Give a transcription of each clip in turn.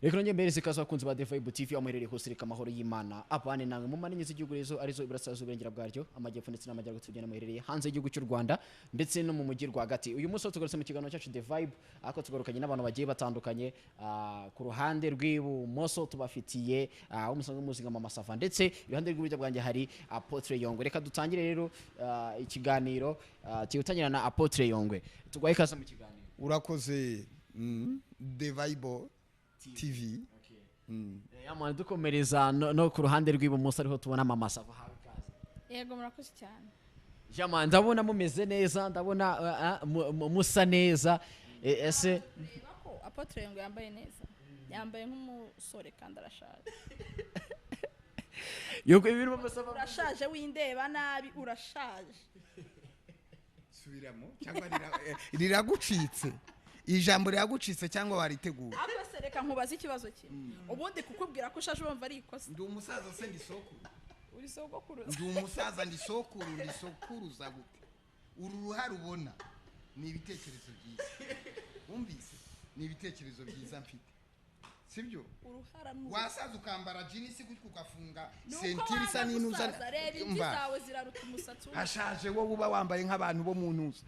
Reka nongere mbereze ikaze, abakunzi ba The Vibe TV, aho muherereye hose. Reka amahoro y'Imana abane namwe mu mpande enye z'igihugu rezo, arizo iburasirazuba, iburengera bwaryo, amajyepfo ndetse n'amajyaruguru, tugenda muherereye hanze y'igihugu cy'u Rwanda ndetse no mu mujyi rwagati. Uyu munsi tugarutse mu kiganiro cyacu The Vibe, ariko tugarukanye n'abantu bagiye batandukanye. Ku ruhande rw'ibumoso tubafitiye aho musanzwe muzi nka Mama Sava, ndetse iruhande rw'iburyo bwanjye hari Apotre Yongwe. Reka dutangire rero ikiganiro, tugitangira na Apotre Yongwe. Tuguhaye ikaze mu kiganiro. Urakoze. The Vibe TV. Yeah, dukomereza no ku ruhande rw'ibumoso, ariho tubona Mama Sava. Hawe ikaze. Yego, murakoze cyane. Jama, ndabona mumeze neza, ndabona musa neza. Ese Reba ko Apotre ngo yambaye neza, yambaye nk'umusore kandi arashaje. Yuko ibintu Mama Sava Urashaje, windeba nabi, urashaje. Subiramo, cyangwa riragucitse ijambo, riragucitse cyangwa wariteguye? Ariko se reka nkubaze ikibazo kimwe: ubundi kukubwira ko ushaje wumva ari ikosa? Ndi umusaza se? Ndi sokuru? Uri sogokuruza. Ndi umusaza, ndi sokuru? Ndi sokuruza gute? Uru ruhare ubona ni ibitekerezo byiza, wumvise? Ni ibitekerezo byiza mfite, sibyo? Uruhara ni Wasaza ukambara jeans gutyo, ugafunga Ni uko ceinture isa wanga n'inuza. gusaza. Reba imvi Umva, zawe ziraruta umusatsi w'umuntu. Hashaje wowe uba wambaye nk'abantu bo mu ntuza.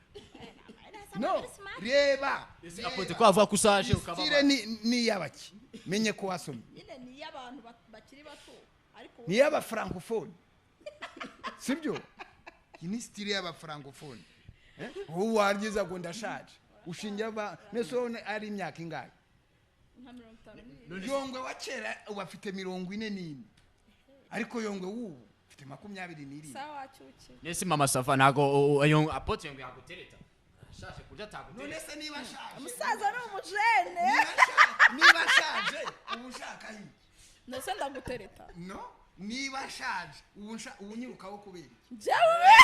No reba. Ese Apotre, ko avuga ko ushaje ukaba Style ni iy'abaki? Menye ko wasomye. Nyine ni iy'abantu bakiri bato, ariko Ni iy'abafrancophone, sibyo? Iyi ni style y'abafrancophone. Wowe wagize ngo ndashaje, ushingira ba nese wowe ari imyaka ingahe? Nka 52. Yongwe wa kera ubu afite 44, ariko Yongwe w'ubu afite 27. Sawa, wacyuki. Nese Mama Sava, ntago Apotre Yongwe yagutereta? Ashaje kurya atagutereta? None se niba ashaje Umusaza ni umujene. Niba ashaje, ubu ushaka iki? Ndetse ndagutereta. No, niba ashaje, ubu ubu nyirukaho kubera iki? Njyewe?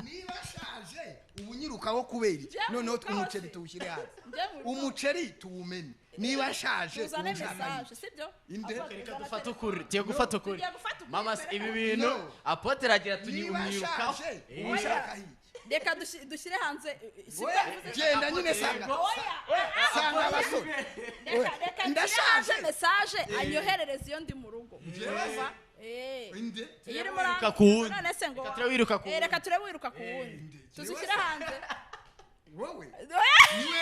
Niba ashaje, ubu nyirukaho kubera iki? Njyewe Noneho nyirukaho umuceri se. tuwushyire hasi. Njyewe nyirukaho. Umuceri tuwumene. Niba ashaje, ubu Tuzane ushaka message, iki? sibyo? Inde? Apotre, Reka uzana dufate telefone. ukuri, tugiye gufata ukuri. Tugiye gufata ukuri, Mama, mbere ibi ko- bintu No. Apotre agira Niba tunyimwirukaho. ashaje, ubu ushaka iki? Reka dushyire hanze, sibyo? Oya, Bivuze- genda nyine, sanga Oya, sanga abasore. reka nshyire Ndashaje. hanze message, anyoherereze iyo ndi mu rugo. Njyewe? Urumva? Eh. Inde? Iyo uri muri Wiruka ku wundi. None se ngo Reka turebe wiruka ku Eh, wundi. reka turebe wiruka ku wundi. Inde? Tuzishyire hanze. Wowe? Oya! Niwe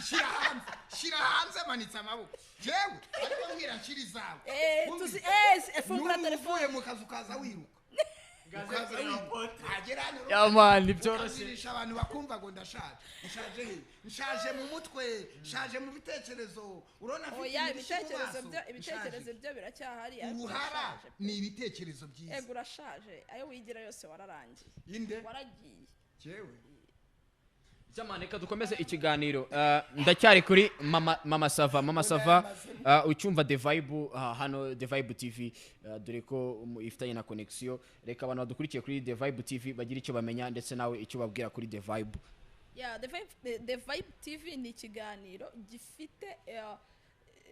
shyira hanze, shyira hanze, manitse amaboko jewe, ariko mbwira nshyira izawe. Eh, Wumvise? tuzi fungura N'ubu telefone. uvuye mu kazi ukaza wiruka, ukaza wiruka agera hano Yeah man, ntibyoroshye. ukazirisha abantu bakumva ngo ndashaje. Nshaje he? Nshaje mu mutwe, nshaje mu bitekerezo. Urabona mfite Oya, imirishyo mu ibitekerezo maso. byo, ibitekerezo Nshaje. byo biracyahari, ariko Uruhara urashaje. ni ibitekerezo byiza. Ego, urashaje, ayo wigira yose wararangiye. Inde? Waragiye. Jewe? Jama, reka dukomeze ikiganiro. Ndacyari kuri Mama Sava. Mama Sava, ucyumva The Vibe, hano The Vibe TV, dore ko ifitanye na connection. Reka abantu badukurikiye kuri The Vibe TV bagira icyo bamenya, ndetse nawe icyo babwira kuri The Vibe. Yeah, The Vibe TV ni ikiganiro gifite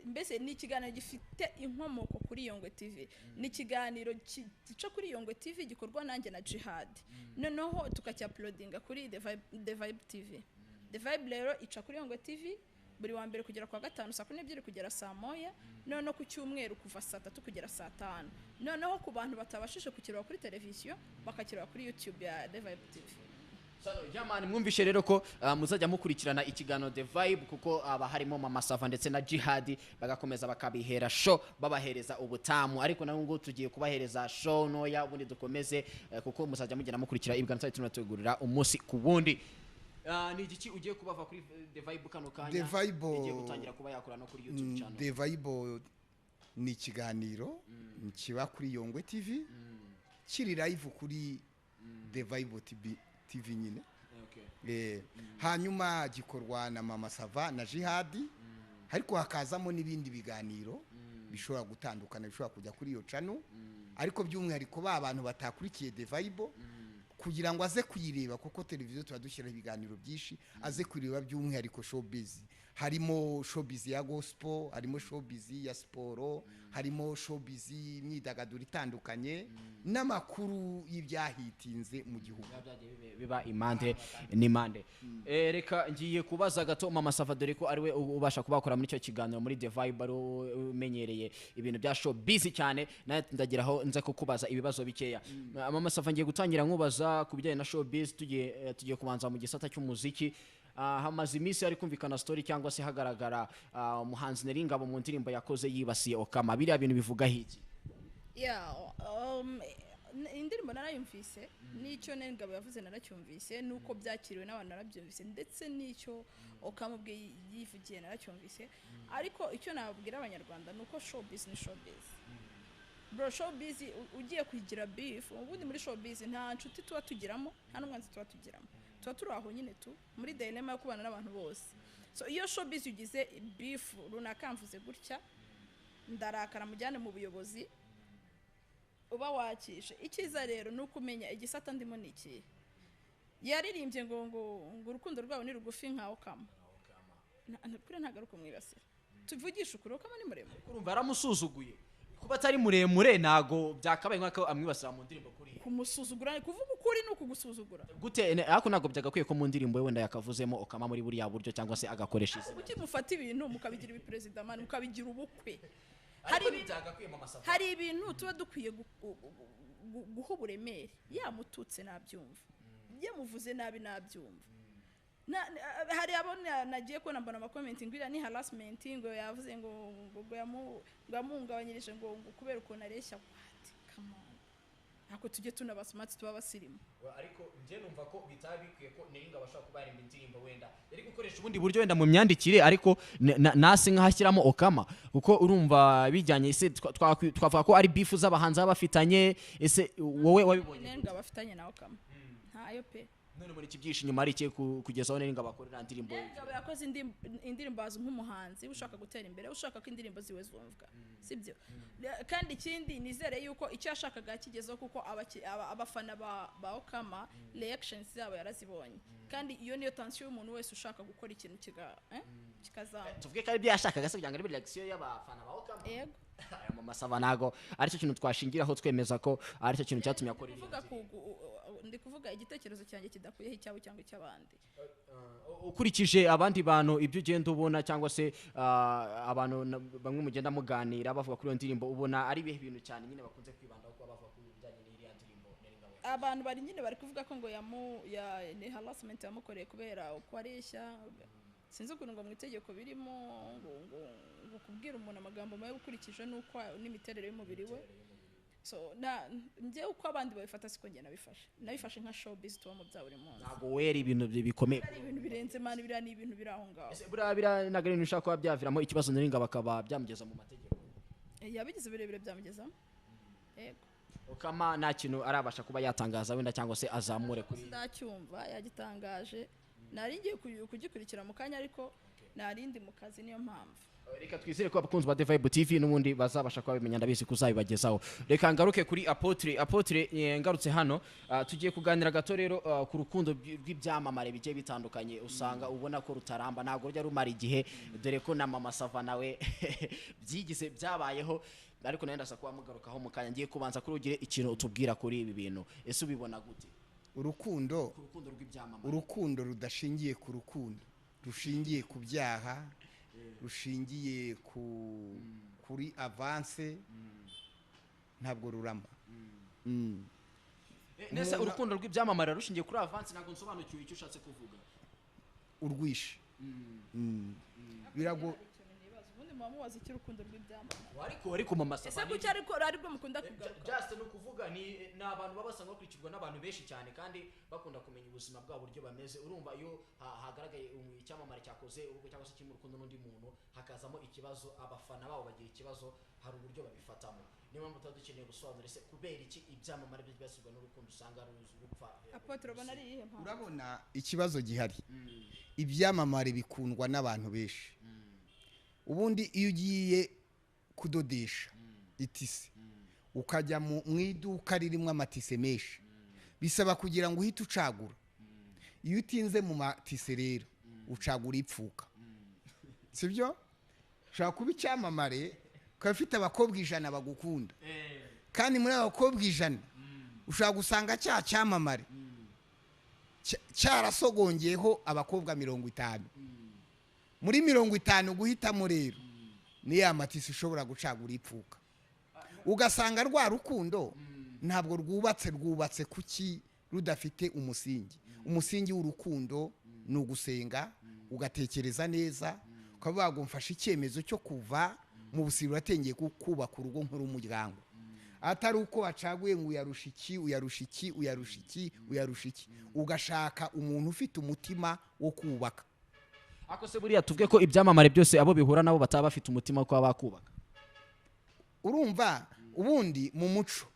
mbese ni ikiganiro gifite inkomoko kuri Yongwe TV. Ni ikiganiro gica kuri Yongwe TV, gikorwa nanjye na Jihad, noneho tukacyauploadinga kuri The Vibe TV. The Vibe rero ica kuri Yongwe TV buri wa mbere kugera kwa gatanu, saa 12 kugera saa 1, noneho ku cyumweru kuva saa 3 kugera saa 5. Noneho ku bantu batabashije kukireba kuri televiziyo, bakakireba kuri YouTube ya The Vibe TV. Yeah man, mwumvishe rero ko muzajya mukurikirana ikiganiro The Vibe, kuko aba harimo Mama Sava ndetse na Jihad, bagakomeza bakabihera show, babahereza ubutamu. Ariko nawe ngo tugiye kubahereza show ntoya, ubundi dukomeze, kuko muzajya mugenda mukurikira ibiganiro tuzajya tunategurira umunsi ku wundi. Ni igiki ugiye kubava kuri The Vibe kano kanya? The Vibe- igiye gutangira kuba yakora no kuri YouTube channel. The Vibe ni ikiganiro kiba kuri Yongwe TV, kiri live kuri The Vibe TV nyine. Hanyuma gikorwa na Mama Sava na Jihadi, ariko hakazamo n'ibindi biganiro bishobora gutandukana, bishobora kujya kuri iyo channel. Ariko by'umwihariko ba bantu batakurikiye The Vibe, kugira ngo aze kuyireba, kuko televiziyo tuba dushyiraho ibiganiro byinshi, aze kureba by'umwihariko showbiz. Harimo showbiz ya gospel, harimo showbiz ya siporo, harimo showbiz y'imyidagaduro itandukanye n'amakuru y'ibyahitinze mu gihugu. Biba byagiye biba impande n'impande. Reka ngiye kubaza gato Mama Sava, dore ko ariwe ubasha kubakora muri icyo kiganiro muri The Vibe, ari we umenyereye ibintu bya showbiz cyane. Nawe ndageraho nza kukubaza ibibazo bikeya. Mama Sava, ngiye gutangira nkubaza ku bijyanye na showbiz. Tugiye kubanza mu gisata cy'umuziki. Hamaze iminsi hari kumvikana story cyangwa se hagaragara umuhanzi Nel Ngabo mu ndirimbo yakoze yibasiye Okama. Biriya bintu bivuga iki? Yeah, indirimbo narayumvise, n'icyo Nel Ngabo yavuze naracyumvise, n'uko byakiriwe n'abantu narabyumvise, ndetse n'icyo Okama ubwe yivugiye naracyumvise. Ariko icyo nababwira Abanyarwanda ni uko showbiz ni showbiz, bro. Showbiz ugiye kuyigira beef, ubundi muri showbiz nta nshuti tuba tugiramo, nta n'umwanzi tuba tugiramo, tuba turi aho nyine tu muri dilemma yo kubana n'abantu bose. So iyo showbiz ugize beef runaka, mvuze gutya ndarakara mujyane mu buyobozi, uba wakishe. Icyiza rero ni ukumenya igisata ndimo ni ikihe. Yaririmbye ngo urukundo rwabo ni rugufi nka Okama. Kuri ntabwo ari ukumwibasira, tuvugishe ukuri, Okama ni muremure. Urumva yaramusuzuguye. Kuba atari muremure ntago byakabaye nk'uko amwibasira mu ndirimbo kuri Kumusuzugura, kuvuga ukuri ni ukugusuzugura. Gute? Ariko ntabwo byagakwiye ko mu ndirimbo ye wenda yakavuzemo Okama muri buriya buryo cyangwa se agakoresha izina. Kuki mufata ibintu mukabigira ibiperezida, man, mukabigira ubukwe? Hari Ariko ntibyagakwiye, Mama Sava. Hari ibintu tuba dukwiye guha uburemere. Yamututse nabyumva, yamuvuze nabi nabyumva. Hari abo nagiye kubona mbona amacomments ngo iriya ni harassment, ngo yavuze ngo yamuhungabanyirije ngo kubera ukuntu areshya. What? Come on, ntabwo tujye tunaba smart, tuba abasirimu. Ariko njye numva ko bitaba bikwiye ko Nel Ngabo ashobora kuba yarimba indirimbo, wenda yari gukoresha ubundi buryo wenda mu myandikire, ariko nasi nk'aho ashyiramo Okama, kuko urumva bijyanye. Ese twavuga ko ari beef z'abahanzi baba bafitanye? Ese wowe wabibonye? Nel Ngabo afitanye nawe Okama ntayo pe. None muri iki byinshi inyuma ari iki kugeza aho Nel Ngabo akorera indirimbo? Nel Ngabo yakoze indirimbo azi nk'umuhanzi ushaka gutera imbere, ushaka ko indirimbo ziwe zumvwa, sibyo? Kandi ikindi, nizere yuko icyo yashakaga yakigezeho, kuko abafana ba Okama reactions zabo yarazibonye, kandi iyo niyo tension y'umuntu wese ushaka gukora ikintu kikazamuka. Tuvuge ko ari ibyo yashakaga se kugira ngo arebe reaction y'abafana ba Okama? Yego. Aya, Mama Sava, ntago aricyo kintu twashingiraho twemeza ko aricyo kintu cyatumye akora iriya Kuvuga ndi kuvuga igitekerezo cyanjye kidakuyeho icyabo cyangwa icy'abandi. Ukurikije abandi bantu, ibyo ugenda ubona cyangwa se abantu bamwe mugenda muganira bavuga kuri iyo ndirimbo, ubona ari ibihe bintu cyane nyine bakunze kwibandaho kuba bavuga kuri ibijyanye n'iriya ndirimbo Nel Ngabo yakoze? Abantu bari nyine bari kuvuga ko ngo yamu ya ni harassment yamukoreye kubera uko areshya. Sinzi ukuntu ngo mu itegeko birimo ngo kubwira umuntu amagambo mabi ukurikije n'uko n'imiterere y'umubiri we. So na njye uko abandi babifata siko njye nabifashe, nka showbiz tubamo bya buri munsi. Ntabwo wera ibintu bikomeye. Ari ibintu birenze, man, biriya ni ibintu biri aho ngaho. Ese buriya biriya ntabwo ari ibintu bishobora kuba byaviramo ikibazo Nel Ngabo akaba byamugeza mu mategeko? Yabigize birebire byamugezamo, yego. Okama nta kintu arabasha kuba yatangaza wenda cyangwa se azamure kuri? Ndacyumva yagitangaje, nari ngiye kugikurikira mu kanya, ariko narindi mu kazi, niyo mpamvu. Reka twizere ko abakunzi ba The Vibe TV n'ubundi bazabasha kuba babimenya, ndabizi ko uzabibagezaho. Reka ngaruke kuri Apotre. Apotre, ngarutse hano, tugiye kuganira gato rero ku rukundo rw'ibyamamare bigiye bitandukanye. Usanga ubona ko rutaramba, ntabwo rujya rumara igihe, dore ko na Mama Sava nawe byigize byabayeho, ariko nawe ndasa kuba mugarukaho mu kanya. Ngiye kubanza kuri ugire ikintu utubwira kuri ibi bintu. Ese ubibona gute? Urukundo Ku rukundo rw'ibyamamare. Urukundo rudashingiye ku rukundo, rushingiye ku byaha, rushingiye kuri avance, ntabwo rurama. Nese urukundo rw'ibyamamare rushingiye kuri avance, ntabwo nsobanukiwe icyo ushatse kuvuga. Urwishe. Birago Ikintu nibaza, ubundi muba mubaza iki urukundo rw'ibyamamare? Ariko Mama Ese Sava kuki ariko aribwo mukunda kugaruka? Just ni ukuvuga ni abantu baba basanga bakurikirwa n'abantu benshi cyane kandi bakunda kumenya ubuzima bwabo uburyo bameze. Urumva iyo hagaragaye icyamamare cyakoze ubukwe cyangwa se kiri mu rukundo n'undi muntu, hakazamo ikibazo, abafana babo bagira ikibazo, hari uburyo babifatamo. Niyo mpamvu tuba dukeneye gusobanura, ese kubera iki ibyamamare byo byibasirwa n'urukundo usanga rupfa? Apotre, ubona ari iyihe mpamvu? Urabona ikibazo gihari, ibyamamare bikundwa n'abantu benshi. Ubundi iyo ugiye kudodesha itise, ukajya mu iduka ririmo amatise menshi, bisaba kugira ngo uhite ucagura. Iyo utinze mu matise rero, ucagura ipfuka. Sibyo? Ushobora kuba icyamamare ukaba ufite abakobwa 100 bagukunda, kandi muri abo bakobwa 100 ushobora gusanga cya cyamamare cyarasogongeyeho abakobwa 50. Muri 50 guhitamo rero ni ya matisi ushobora gucagura ipfuka, ugasanga rwa rukundo ntabwo rwubatse kuki rudafite umusingi. Umusingi w'urukundo ni ugusenga, ugatekereza neza, ukaba wagumfasha icyemezo cyo kuva mu busiri uratengeye kubaka urugo nk'urumuryango, atari uko wacaguye ngo uyarusha iki, uyarusha iki, uyarusha iki, uyarusha iki, ugashaka umuntu ufite umutima wo kubaka. Ako se buriya tuvuge ko ibyamamare byose abo bihura nabo bataba bafite umutima wo kuba bakubaka? Urumva ubundi mu muco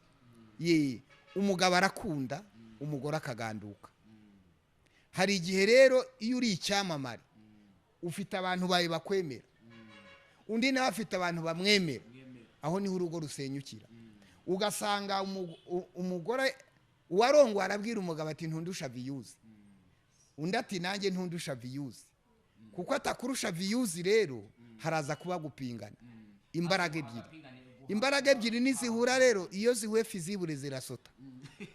ye umugabo arakunda, umugore akaganduka. Hari igihe rero iyo uri icyamamare ufite abantu bawe bakwemera, undi nawe afite abantu bamwemera, aho niho urugo rusenyukira. Ugasanga umugore uwarongo arabwira umugabo ati ntundusha viyuzi, undi ati nanjye ntundusha viyuzi. Kuko atakurusha viyuzi rero haraza kuba gupingana imbaraga ebyiri. Imbaraga ebyiri nizihura rero, iyo zihuye fizibure zirasota.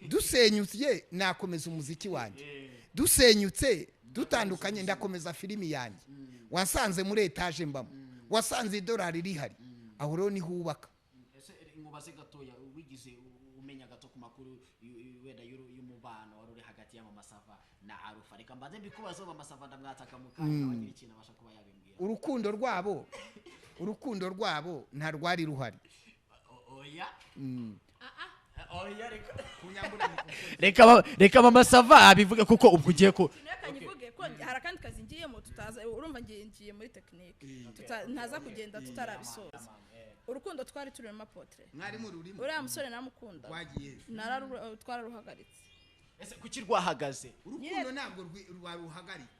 Dusenyutse nakomeza umuziki wanjye, dusenyutse dutandukanye ndakomeza filimi yanjye. Wasanze muri etage mbamo, wasanze idolari rihari, aho rero niho ubaka. Ese nkubaze gatoya, wigize umenya gato ku makuru wenda y'umubano wari uri hagati ya Mama Sava na Arufa? Reka mbanze mbikubaze, Mama Sava ndamwataka mu kanya abagira ikintu abasha kuba yabimbwira. Urukundo rwabo nta rwari ruhari. Oya. Oya, reka Mama Sava abivuge kuko ubwo ugiye ko reka nyivuge ko hari akandi kazi ngiyemo tutaza. Urumva ngiye muri tekinike, ntaza kugenda tutarabisoza. Urukundo twari turimo apotre, mwari mururimo, uriya musore namukunda twararuhagaritse. Ese kuki rwahagaze? Urukundo ntabwo rwaruhagarika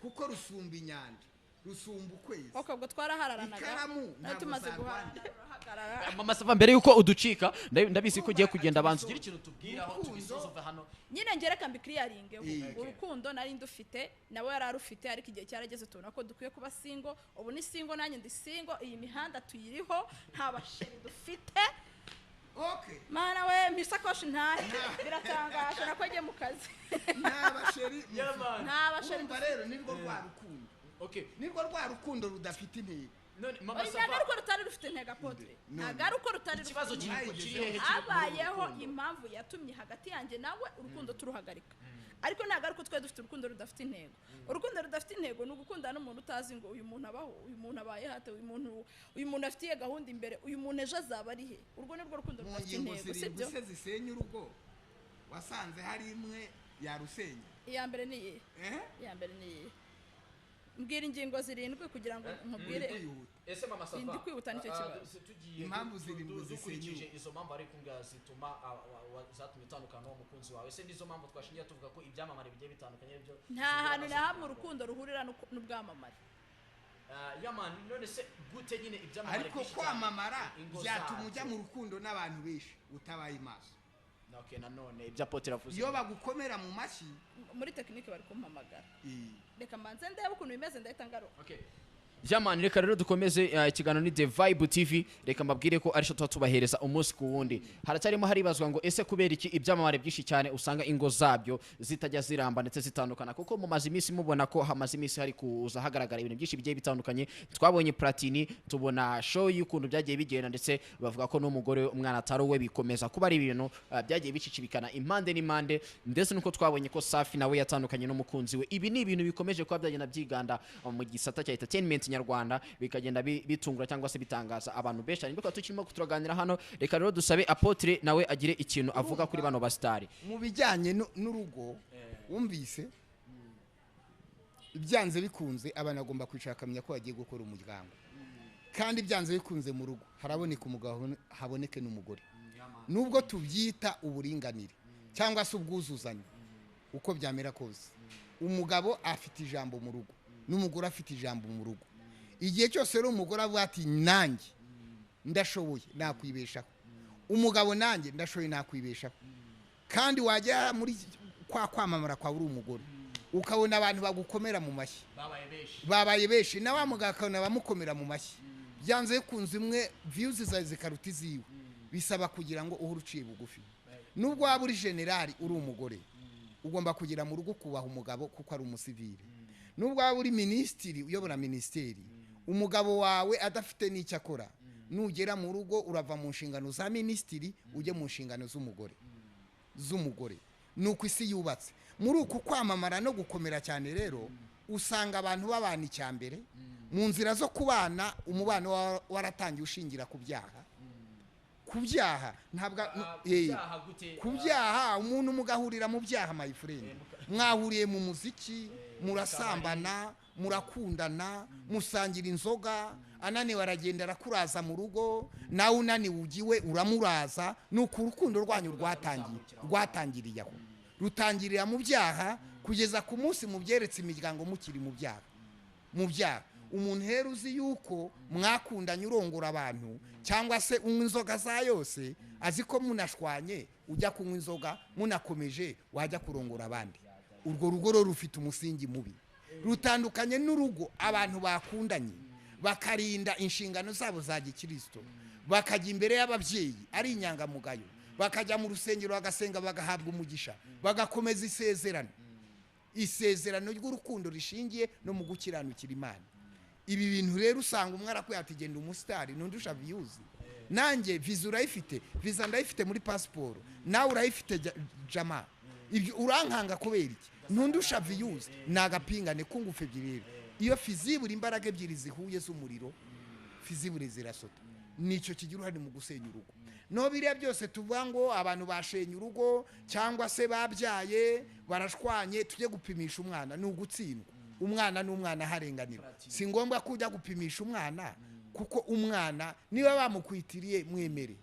kuko rusumba inyanja, rusumba ukwezi. Ubwo twarahararanaga tumaze guhagarara. Mama Sava, mbere yuko uducika ndabizi ko ugiye kugenda, banza ugira ikintu tubwiraho tubisoza hano. Nyine ngereka mbikiriyaringeho. Urukundo nari ndufite nawe yari arufite, ariko igihe cyarageze tubona ko dukwiye kuba single. Ubu ni single, nanjye ndi single, iyi mihanda tuyiriho, nta basheri dufite. Okay. Mana we misakoshi ntahe, biratangaje nako agiye mu kazi. Nta basheri, nta basheri. Urumva rero nirwo rwa rukundo. Okay. Nirwo rwa rukundo rudafite intego. None Mama Sava, ntabwo ari uko rutari rufite intego apotre, ntabwo ari uko rutari rufite ikibazo kiri hehe? Habayeho impamvu yatumye hagati yanjye nawe urukundo turuhagarika, ariko ntabwo ari uko twari dufite urukundo rudafite intego. Urukundo rudafite intego ni ugukundana n'umuntu utazi ngo uyu muntu abaho, uyu muntu abaye hate, uyu muntu afitiye gahunda imbere, uyu muntu ejo azaba ari he. Urwo ni rwo rukundo rudafite intego, sibyo? Se zisenya urugo wasanze hari imwe yarusenya. Iya mbere ni iyihe? Iya mbere ni iyihe? Mbwira ingingo 7 kugira ngo nkubwire. Ese Mama Sava, ndi kwihuta nicyo kibazo. Impamvu 7 zisenyuye izo mpamvu ari kumbwira zituma zatumye utandukana n'uwo mukunzi wawe, ese nizo mpamvu twashingiye tuvuga ko ibyamamare bigiye bitandukanye byo? Nta hantu na hamwe urukundo ruhurira n'ubwamamare. Yaman, none se gute nyine ibyamamare? Ariko kwamamara byatuma ujya mu rukundo n'abantu benshi utabaye maso. Okay, nanone ibya Apotre avuze iyo bagukomera mu mashyi muri tekinike bari kumpamagara. Reka mbanze ndebe ukuntu bimeze ndahita ngaruka. Okay. Jamani, reka rero dukomeze ikiganiro ni The Vibe TV. Reka mbabwire ko arisho tuba tubahereza umunsi ku wundi. Haracyarimo haribazwa ngo ese kubera iki ibyamamare byinshi cyane usanga ingo zabyo zitajya ziramba ndetse zitandukana, kuko mumaze iminsi mubona ko hamaze iminsi hari kuza hagaragara ibintu byinshi bigiye bitandukanye. Twabonye Platini, tubona show y'ukuntu byagiye bigenda, ndetse bavuga ko n'umugore umwana atari we, bikomeza kuba ari ibintu byagiye bicicibikana impande n'impande, ndetse nuko twabonye ko Safi nawe yatandukanye n'umukunzi we. Ibi ni ibintu bikomeje kuba byagenda byiganda mu gisata cya entertainment nyarwanda, bikagenda bitungura cyangwa se bitangaza abantu benshi. Ariko tukirimo turaganira hano, reka rero dusabe Apotre nawe agire ikintu avuga kuri bano basitari mu bijyanye n'urugo. Wumvise ibyanze bikunze abana agomba kwicara akamenya ko bagiye gukora umuryango, kandi byanze bikunze mu rugo haraboneka umugabo haboneke n'umugore, nubwo tubyita uburinganire cyangwa se ubwuzuzanye, uko byamera kose umugabo afite ijambo mu rugo n'umugore afite ijambo mu rugo. Igihe cyose rero umugore avuga ati nanjye ndashoboye nakwibeshaho, umugabo nanjye ndashoboye nakwibeshaho, kandi wajya muri kwa kwamamara kwa uri umugore Ukabona abantu bagukomera mu mashyi, babaye benshi, na wa mugabo akabona bamukomera mu mashyi, byanze kunze imwe views zawe zikaruta iziwe. Bisaba kugira ngo uhore uciye bugufi. Nubwo waba uri generali uri umugore, ugomba kugira mu rugo kubaha umugabo kuko ari umusivili. Nubwo waba uri minisitiri uyobora minisiteri, umugabo wawe adafite n'icyo akora, nugera mu rugo urava mu nshingano za minisitiri ujye mu nshingano z'umugore. Nuko isi yubatse. Muri uku kwamamara no gukomera cyane rero, usanga abantu babana icyambere mu nzira zo kubana, umubano waratangiye ushingira ku byaha. Ku byaha ntabwo ku byaha umuntu mugahurira mu byaha, my friend. Mwahuriye mu muziki, murasambana, murakundana, musangira inzoga, ananiwe aragenda arakuraza mu rugo, nawe unaniwe ugiwe uramuraza. Nuko urukundo rwanyu rwatangiriye aho, rutangirira mu byaha kugeza ku munsi mubyeretse imiryango mukiri mu byaha. Mu byaha umuntu hera uzi yuko mwakundanye urongora abantu, cyangwa se unywa inzoga za yose, azi ko munashwanye ujya kunywa inzoga, munakomeje wajya kurongora abandi. Urwo rugo rero rufite umusingi mubi, rutandukanye n'urugo abantu bakundanye bakarinda inshingano zabo za gikristo, bakajya imbere y'ababyeyi ari inyangamugayo, bakajya mu rusengero bagasenga bagahabwa umugisha, bagakomeza isezerano, isezerano ry'urukundo rishingiye no mu gukiranukira Imana. Ibi bintu rero usanga umwe arakwiye ati genda umusitari nundusha views, nanjye visa urayifite, visa ndayifite muri passport, nawe urayifite jama, ibyo urankanga kubera iki? Ntundusha views. Nagapingane kungufe ebyiri. Iyo fizibura imbaraga ebyiri zihuye z'umuriro, fizibure zirasota. Nicyo kigira uruhare mu gusenya urugo. No biriya byose tuvuga ngo abantu bashenye urugo cyangwa se babyaye barashwanye, tujye gupimisha umwana, ni ugutsindwa. Umwana n'umwana harenganira. Si ngombwa ko ujya gupimisha umwana, kuko umwana niba bamukwitiriye mwemere.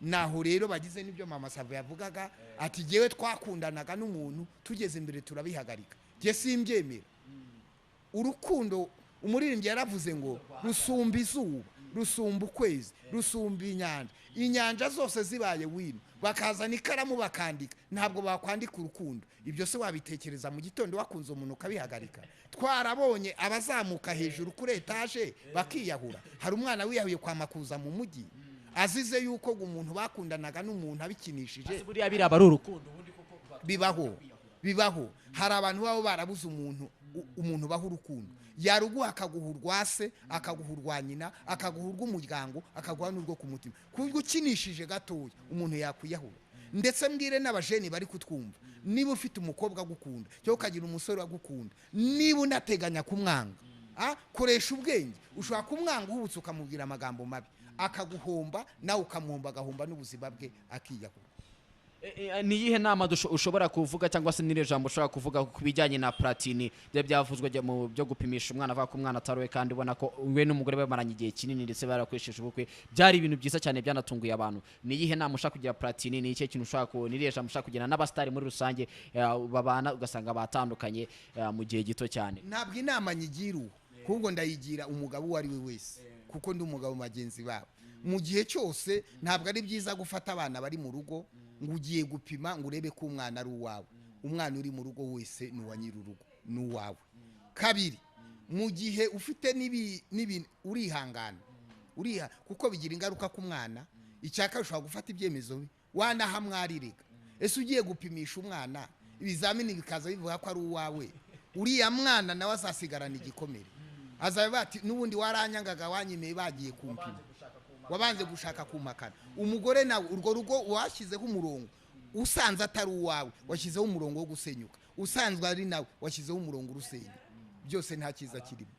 Naho rero bagize nibyo Mama Sava yavugaga ati jewe twakundanaga n'umuntu tugeze imbere turabihagarika. Je simbyemera. Urukundo umuririmbyi yaravuze ngo rusumba izuba, rusumba ukwezi, rusumba inyanja. Inyanja zose zibaye wino, bakazana ikaramu bakandika, ntabwo bakwandika urukundo. Ibyo se wabitekereza mu gitondo wakunze umuntu ukabihagarika? Twarabonye abazamuka hejuru kuri etage bakiyahura. Hari umwana wiyahuye kwa Makuza mu mujyi, azize yuko umuntu bakundanaga n'umuntu abikinishije. Buriya biraba ari urukundo ubundi koko bibaho, bibaho. Hari abantu babo barabuze umuntu, umuntu baho urukundo, yaruguha akaguha urwase, akaguha urwa nyina, akaguha urw'umuryango, akaguha n'urwo ku mutima. Kubwo ukinishije gatoya umuntu yakwiyahura. Ndetse mbwire n'abajeni bari kutwumva, niba ufite umukobwa agukunda cyangwa ukagira umusore agukunda, niba unateganya kumwanga, koresha ubwenge. Ushobora kumwanga uhubutse ukamubwira amagambo mabi, akaguhomba, nawe ukamuhomba, agahomba n'ubuzima bwe, akiyahura. Ni iyihe nama ushobora kuvuga cyangwa se n'iri jambo ushobora kuvuga ku bijyanye na Platini bya byavuzwe mu byo gupimisha umwana, avuga ko umwana atarowe, kandi ubona ko we n'umugore bamaranye igihe kinini ndetse barakoresheje ubukwe, byari ibintu byiza cyane byanatunguye abantu. Ni iyihe nama ushaka kugira Platini? Ni ikihe kintu ushaka ku n'irihe jambo ushaka kugira n'abastari muri rusange babana ugasanga batandukanye mu gihe gito cyane? Ntabwo inama nyigira uwo, ahubwo ndayigira umugabo uwo ari we wese, kuko ndi umugabo bagenzi babo. Mu gihe cyose ntabwo ari byiza gufata abana bari mu rugo ngo ugiye gupima ngo urebe ko umwana ari uwawe. Umwana uri mu rugo wese ni uwa nyir'urugo, ni uwawe. Kabiri, mu gihe ufite n'ibi urihangana, uriha kuko bigira ingaruka ku mwana. Icyaka ushobora gufata ibyemezo wanahamwarirega. Ese ugiye gupimisha umwana ibizamini bikaza bivuga ko ari uwawe, uriya mwana nawe azasigarana igikomere, azaba ati n'ubundi waranyangaga wanyimeye bagiye kumpima, wabanze gushaka kumakana. Umugore nawe urwo rugo washyizeho umurongo, usanze atari uwawe washyizeho umurongo wo gusenyuka, usanzwe ari nawe washyizeho umurongo urusenya. Byose nta cyiza kirimo.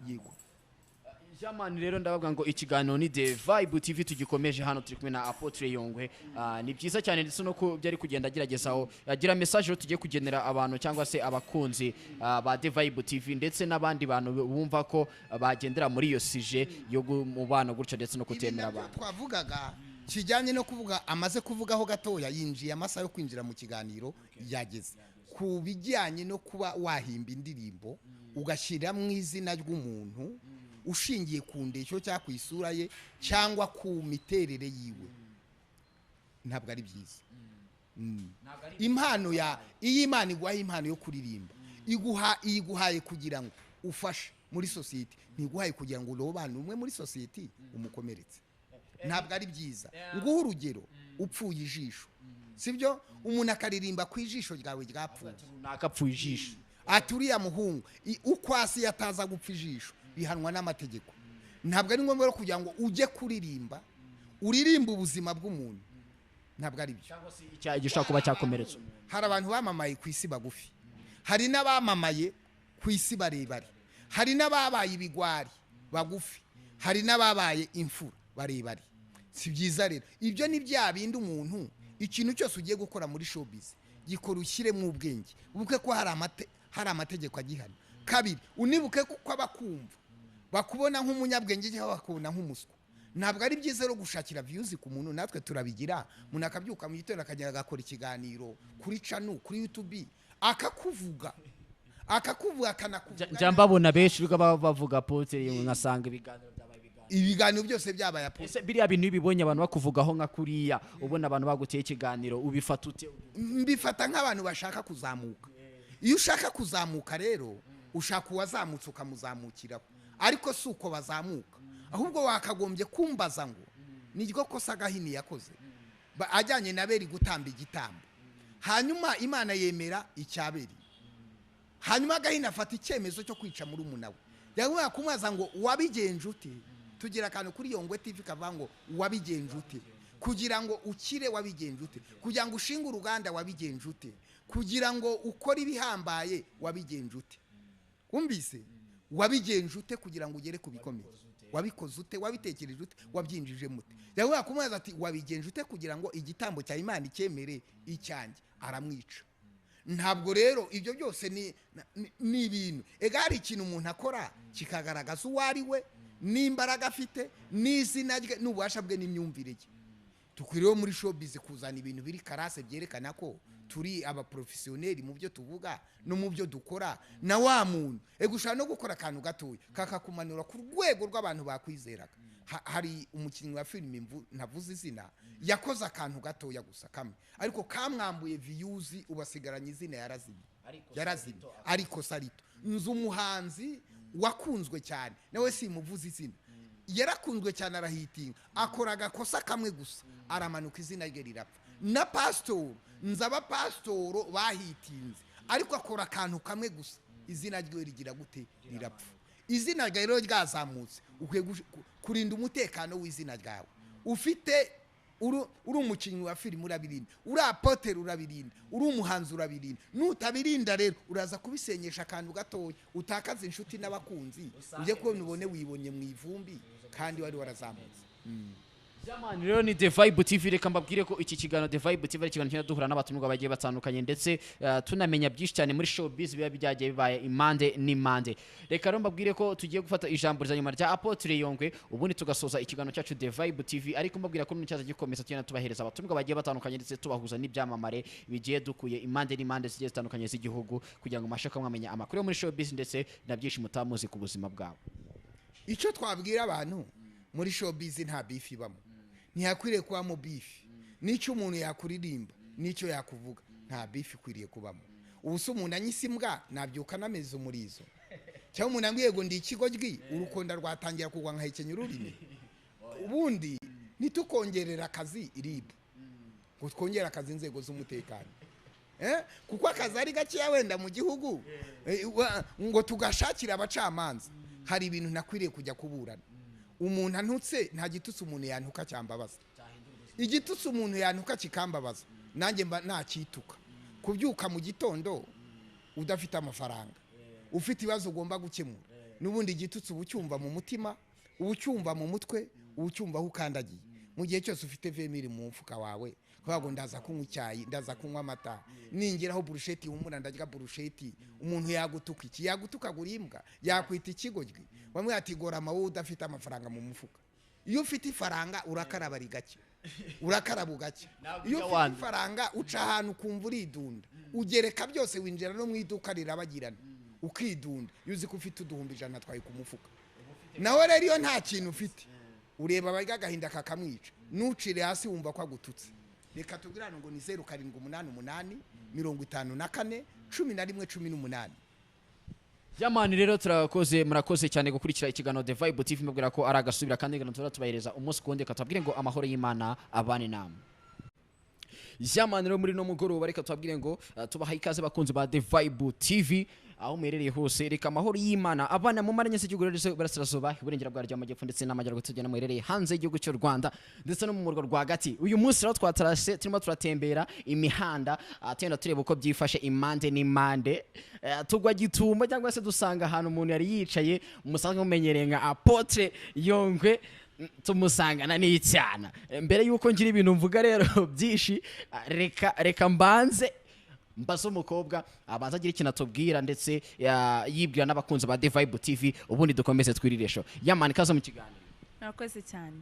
Yego. Jamani rero ndabavuga ngo ikiganiro ni The Vibe TV tugikomeje hano turi kumwe na Apotre Yongwe. Ni byiza cyane ndetse no ko byari kugenda ageragezaho agira message rero tugiye kugenera abantu cyangwa se abakunzi ba The Vibe TV ndetse n'abandi bantu bumva ko bagendera muri iyo sije yo mubano gutyo ndetse no kutemera abantu. Twavugaga kijyanye no kuvuga amaze kuvugaho gatoya, yinjiye amasaha yo kwinjira mu kiganiro yageze ku bijyanye no kuba wahimba indirimbo ugashyira mu izina ry'umuntu ushingiye ku ndeshyo cyangwa ku isura ye cyangwa ku miterere yiwe, ntabwo ari byiza. Impano ya iyi Imana iguha impano yo kuririmba, iguha iyiguhaye kugira ngo ufashe muri sosiyete, ntiguhaye kugira ngo urobane umwe muri sosiyete umukomeretse. Ntabwo ari byiza. Nguhe urugero, upfuye ijisho, sibyo? Umuntu akaririmba ku ijisho ryawe ryapfuye, Runaka apfuye ijisho. Ati uriya muhungu uko asi yataza gupfa ijisho, bihanwa n'amategeko. Ntabwo ari ngombwa rero kugira ngo ujye kuririmba uririmba ubuzima bw'umuntu, ntabwo ari byo. Cyangwa se icyaha gishobora kuba cyakomeretsa umuntu. Hari abantu bamamaye ku isi bagufi, hari n'abamamaye ku isi barebare, hari n'ababaye ibigwari bagufi, hari n'ababaye imfura barebare. Si byiza rero. Ibyo ni bya bindi umuntu, ikintu cyose ugiye gukora muri showbiz, gikora ushyiremo ubwenge, wibuke ko hari amategeko agihana. Kabiri, unibuke ko abakumva bakubona nk'umunyabwenge cyangwa bakubona nk'umuswa. Ntabwo ari byiza rero gushakira views ku muntu. Natwe turabigira, umuntu akabyuka mu gitondo akagenda agakora ikiganiro kuri channel, kuri YouTube, akakuvuga, akakuvuga, akanakuvuga. Njya mbabona benshi biga bavuga apotre, ngasanga ibiganiro byabaye ibiganiro. Ibiganiro byose byabaye apotre. Ese biriya bintu iyo ubibonye, abantu bakuvugaho nka kuriya, ubona abantu baguteye ikiganiro, ubifata ute? Mbifata nk'abantu bashaka kuzamuka. Iyo ushaka kuzamuka rero, ushaka uwazamutse ukamuzamukiraho, ariko si uko bazamuka. Ahubwo wakagombye kumbaza ngo niryo kosa Gahini yakoze ajyanye na Beri gutamba igitambo, hanyuma Imana yemera icyaberi, hanyuma Gahini afata icyemezo cyo kwica murumuna we. Yagombaga kumubaza ngo wabigenje ute? Tugira akantu kuri Yongwe TV kavuga ngo wabigenje ute? Kugira ngo ukire wabigenje ute? Kugira ngo ushinge uruganda wabigenje ute? Kugira ngo ukore ibihambaye wabigenje ute? Wumvise? Wabigenje ute kugira ngo ugere ku bikomeye? Wabikoze ute? Wabitekereje ute? Wabyinjije mute? Yagombaga kumubaza ati wabigenje ute kugira ngo igitambo cya Imana icyemere icyanjye? Aramwica. Ntabwo rero ibyo byose ni ibintu. Ega hari ikintu umuntu akora kikagaragaza uwo ari we, n'imbaraga afite, n'izina rye, n'ububasha bwe, n'imyumvire ye. Dukwiriye muri showbiz kuzana ibintu biri classe, byerekana ko turi abaprofesiyoneri mu byo tuvuga no mu byo dukora. Na wa muntu, ego, ushobora no gukora akantu gatoya kakakumanura ku rwego rw'abantu bakwizeraga. Hari umukinnyi wa filime ntavuze izina, yakoze akantu gatoya gusa kamwe, ariko kamwambuye views, ubasigaranye izina, yarazimye, yarazimye, ariko sarito. Nzi umuhanzi wakunzwe cyane, nawe simuvuze izina, yarakunzwe cyane, arahitinga, akora agakosa kamwe gusa, aramanuka, izina rye rirapfa. Na pasitoro, nzi abapasitoro bahitinze, ariko akora akantu kamwe gusa, izina rye rigira gute? Rirapfa. Izina ryawe rero ryazamutse, ukwiye kurinda umutekano w'izina ryawe. Ufite uri umukinnyi wa filime urabirinda, uri apotre urabirinda, uri umuhanzi urabirinda. Nutabirinda rero, uraza kubisenyesha akantu gatoya, utakaza inshuti n'abakunzi, ujye kubona ubone wibonye mu ivumbi kandi wari warazamutse. Jamani, rero ni The Vibe TV. Reka mbabwire ko iki kiganiro The Vibe TV ari ikiganiro kigenda duhura n'abatumirwa bagiye batandukanye, ndetse tunamenya byinshi cyane muri showbiz biba byagiye bibaye impande n'impande. Reka rero mbabwire ko tugiye gufata ijambo rya nyuma rya Apotre Yongwe, ubundi tugasoza ikiganiro cyacu The Vibe TV, ariko mbabwira ko n'icyaza gikomeza tugenda tubahereza abatumirwa bagiye batandukanye, ndetse tubahuza n'ibyamamare bigiye dukuye impande n'impande zigiye zitandukanye z'igihugu, kugira ngo mubashe kuba mwamenya amakuru yo muri showbiz ndetse na byinshi mutamuzi ku buzima bwabo. Icyo twabwira abantu muri showbiz, nta beef ibamo, ntihakwiriye kubamo beef. N'icyo umuntu yakuririmba n'icyo yakuvuga, nta beef ikwiriye kubamo. Ubu se umuntu anyise imbwa, nabyuka nameze umurizo? Cyangwa umuntu ambwiye ngo ndi ikigoryi, urukonda rwatangira kugwa nkahekenya ururimi? Ubundi ntitukongerera akazi RIB, ngo twongere akazi inzego z'umutekano, Kuko akazi ari gakeya wenda mu gihugu, ngo tugashakire abacamanza. Hari ibintu nakwiriye kujya kuburana. Umuntu antutse, nta gitutsi umuntu yantuka cyambabaza. Igitutsi umuntu yantuka kikambabaza, nanjye mba nakituka. Kubyuka mu gitondo udafite amafaranga, ufite ibibazo ugomba gukemura, n'ubundi igitutsi uba ucyumva mu mutima, uba ucyumva mu mutwe, uba ucyumva aho ukandagiye. Mu gihe cyose ufite 20 000 mu mufuka wawe, kuvuga ngo ndaza kunywa icyayi, ndaza kunywa amata, ningeraho burusheti humura ndarya burusheti, umuntu yagutuka iki? Yagutukagura imbwa, yakwita ikigoryi. Bamwe ati gorama wowe udafite amafaranga mu mufuka. Iyo ufite ifaranga urakaraba rigake, urakaraba ugake. Ntabwo Iyo ujya ufite wandura. ifaranga uca ahantu ukumva uridunda, ugereka byose, winjira no mu iduka rirabagirana ukidunda, iyo uzi ko ufite 100,000 atwaye ku mufuka. Nawe rero iyo nta kintu ufite, ureba abarya agahinda kakamwica, ntucire hasi wumva ko agututse. Reka tubwirane ngo ni 0788 54 11 18. Yamani rero turakoze, murakoze cyane gukurikira ikiganiro The Vibe TV, mbabwira ko ari agasubira kandi ngano tubahereza umunsi kundi, katubwire ngo amahoro y'Imana abane namwe. Yamani rero muri no mugoroba reka tubabwire ngo tubaha ikaze bakunzi ba The Vibe TV aho muherereye hose. Reka amahoro y'Imana abana mu maranye z'igihugu rero iburasirazuba, iburengera bwaryo, amajyepfo ndetse n'amajyaruguru, tugenda muherereye hanze y'igihugu cy'u Rwanda ndetse no mu murwa rwagati. Uyu munsi rero twatarase turimo turatembera imihanda, tugenda tureba uko byifashe impande n'impande, tugwa gitumba cyangwa se dusanga ahantu umuntu yari yicaye musanzwe mumenyereye nka Apotre Yongwe, tumusangana n'icyana. Mbere yuko ngira ibintu mvuga rero byinshi, reka mbanze mbaze umukobwa abanza agira ikintu atubwira ndetse yibwira n'abakunzi ba The Vibe TV, ubundi dukomeze twiriresho. Yamani, kaza mu kiganiro. Murakoze cyane.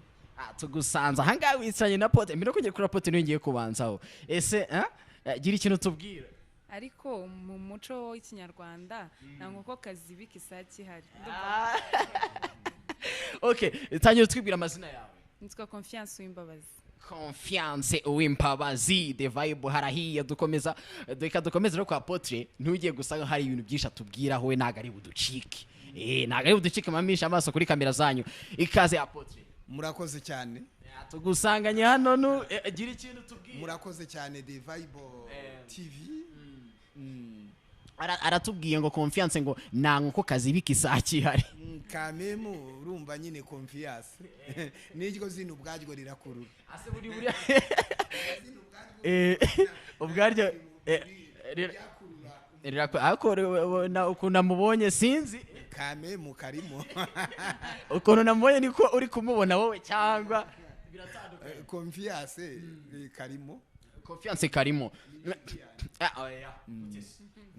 Tugusanze ahangaha wicaranye na Pote. Mbere yo kugera kuri Pote niyo ngiye kubanzaho. Ese gira ikintu tubwira. Ariko mu muco w'ikinyarwanda nta nkoko kazibika isake ihari. Okay, tangira twibwira amazina yawe. Nitwa Confiance Uwimbabazi. Confiance Uwimbabazi, The Vibe harahiye. Dukomeza, reka dukomeze rero kwa Apotre. Ntugiye gusa hari ibintu byinshi atubwira, we ntago ari buducike. Ntago ari buducike, mamisha amaso kuri kamera zanyu. Ikaze Apotre. Murakoze cyane. Tugusanganye hano nu gira ikintu tubwira. Murakoze cyane The Vibe TV. Aratubwiye ngo Confiance ngo nta nkoko kazibika isake ihari. Kamemu urumva nyine Confiance niryo zina ubwaryo rirakurura. Ase buri buri ubwaryo rirakurura, ukuntu namubonye sinzi. Kamemu karimo. Ukuntu namubonye niko uri kumubona wowe cyangwa biratandukanye. Confiance karimo. Confiance karimo.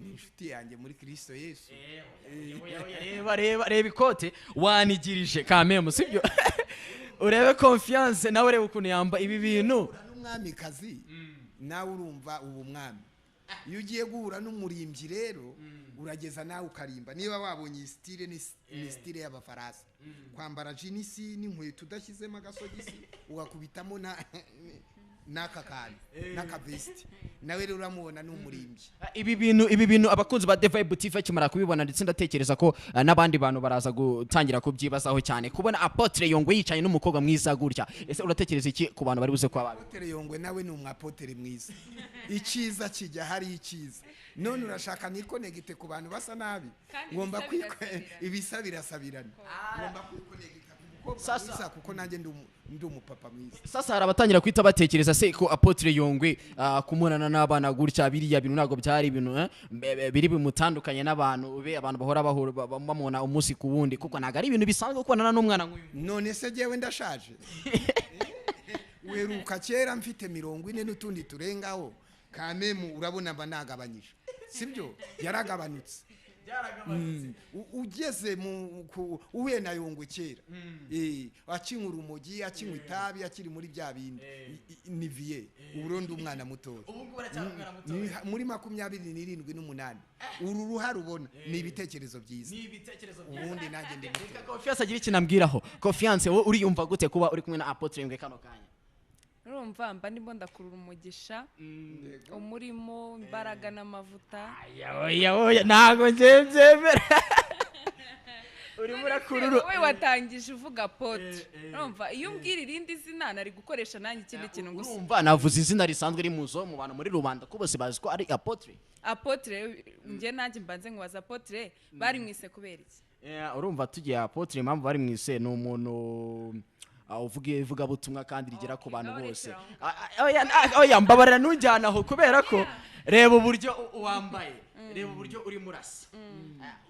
Ni inshuti yanjye muri Kristo Yesu. Reba reba reba ikote wanigirije kamemu, sibyo? Urebe Confiance nawe, urebe ukuntu yamba ibi bintu. N'umwamikazi nawe urumva ubu mwami. Iyo ugiye guhura n'umurimbyi rero urageza nawe ukarimba. Niba wabonye style ni style y'abafaransa, kwambara jinisi n'inkweto udashyizemo agasogisi ugakubitamo na n'aka kantu n'akavesti, nawe rero uramubona n'umurimbyi. Ibi bintu abakunzi ba The Vibe TV bakimara kubibona, ndetse ndatekereza ko n'abandi bantu baraza gutangira kubyibazaho cyane, kubona Apotre Yongwe yicaye n'umukobwa mwiza gutya. Ese uratekereza iki ku bantu bari buze kuba babi? Apotre Yongwe nawe ni umwapotre mwiza. Icyiza kijya hari icyiza. None urashaka nikonegite ku bantu basa nabi? Ngomba ibisa birasabirana. Ngomba kwikonegita sasa kuko nanjye ndi umupapa mwiza. Sasa hari abatangira kwita batekereza se ko Apotre Yongwe kumunana n'abana gutya biriya bintu ntago byari ibintu biri bimutandukanye n'abantu be, abantu bahora bahura bamubona umunsi ku wundi, kuko ntago ari ibintu bisanzwe kubonana n'umwana nk'uyu. None se jewe ndashaje? Weruka kera mfite 40 n'utundi turengaho. Kamemu urabona mba nagabanyije, sibyo? Yaragabanutse. Ugeze mu uhuye na Yongwe kera, akinywa urumogi, akinywa itabi, akiri muri bya bindi ni vie. Uburundi umwana mutoya muri 27 n'umunani. Uru ruhare ubona ni ibitekerezo byiza, ubundi nanjye ndi muto. Confiance agira ikintu ambwiraho. Confiance, wowe uriyumva gute kuba uri kumwe na Apotre Yongwe kano kanya? Urumva mba ndimo ndakurura umugisha umurimo, imbaraga n'amavuta. Oya oya ntago ngiye mbyemera. Urimo urakurura. Wowe watangije uvuga Apotre. Urumva iyo umbwira irindi zina nari gukoresha nanjye ikindi kintu gusa. Urumva navuze izina risanzwe rimuzo mu bantu muri rubanda ko bose bazi ko ari Apotre. Apotre nge nanjye mbanze nkubaza Apotre bari mwise kubera iki? Urumva tugiye Apotre impamvu bari mwise ni umuntu uvuga ivugabutumwa kandi rigera ku bantu bose. Oya mbabarira ntujyana aho kubera ko reba uburyo wambaye, reba uburyo uri murasa.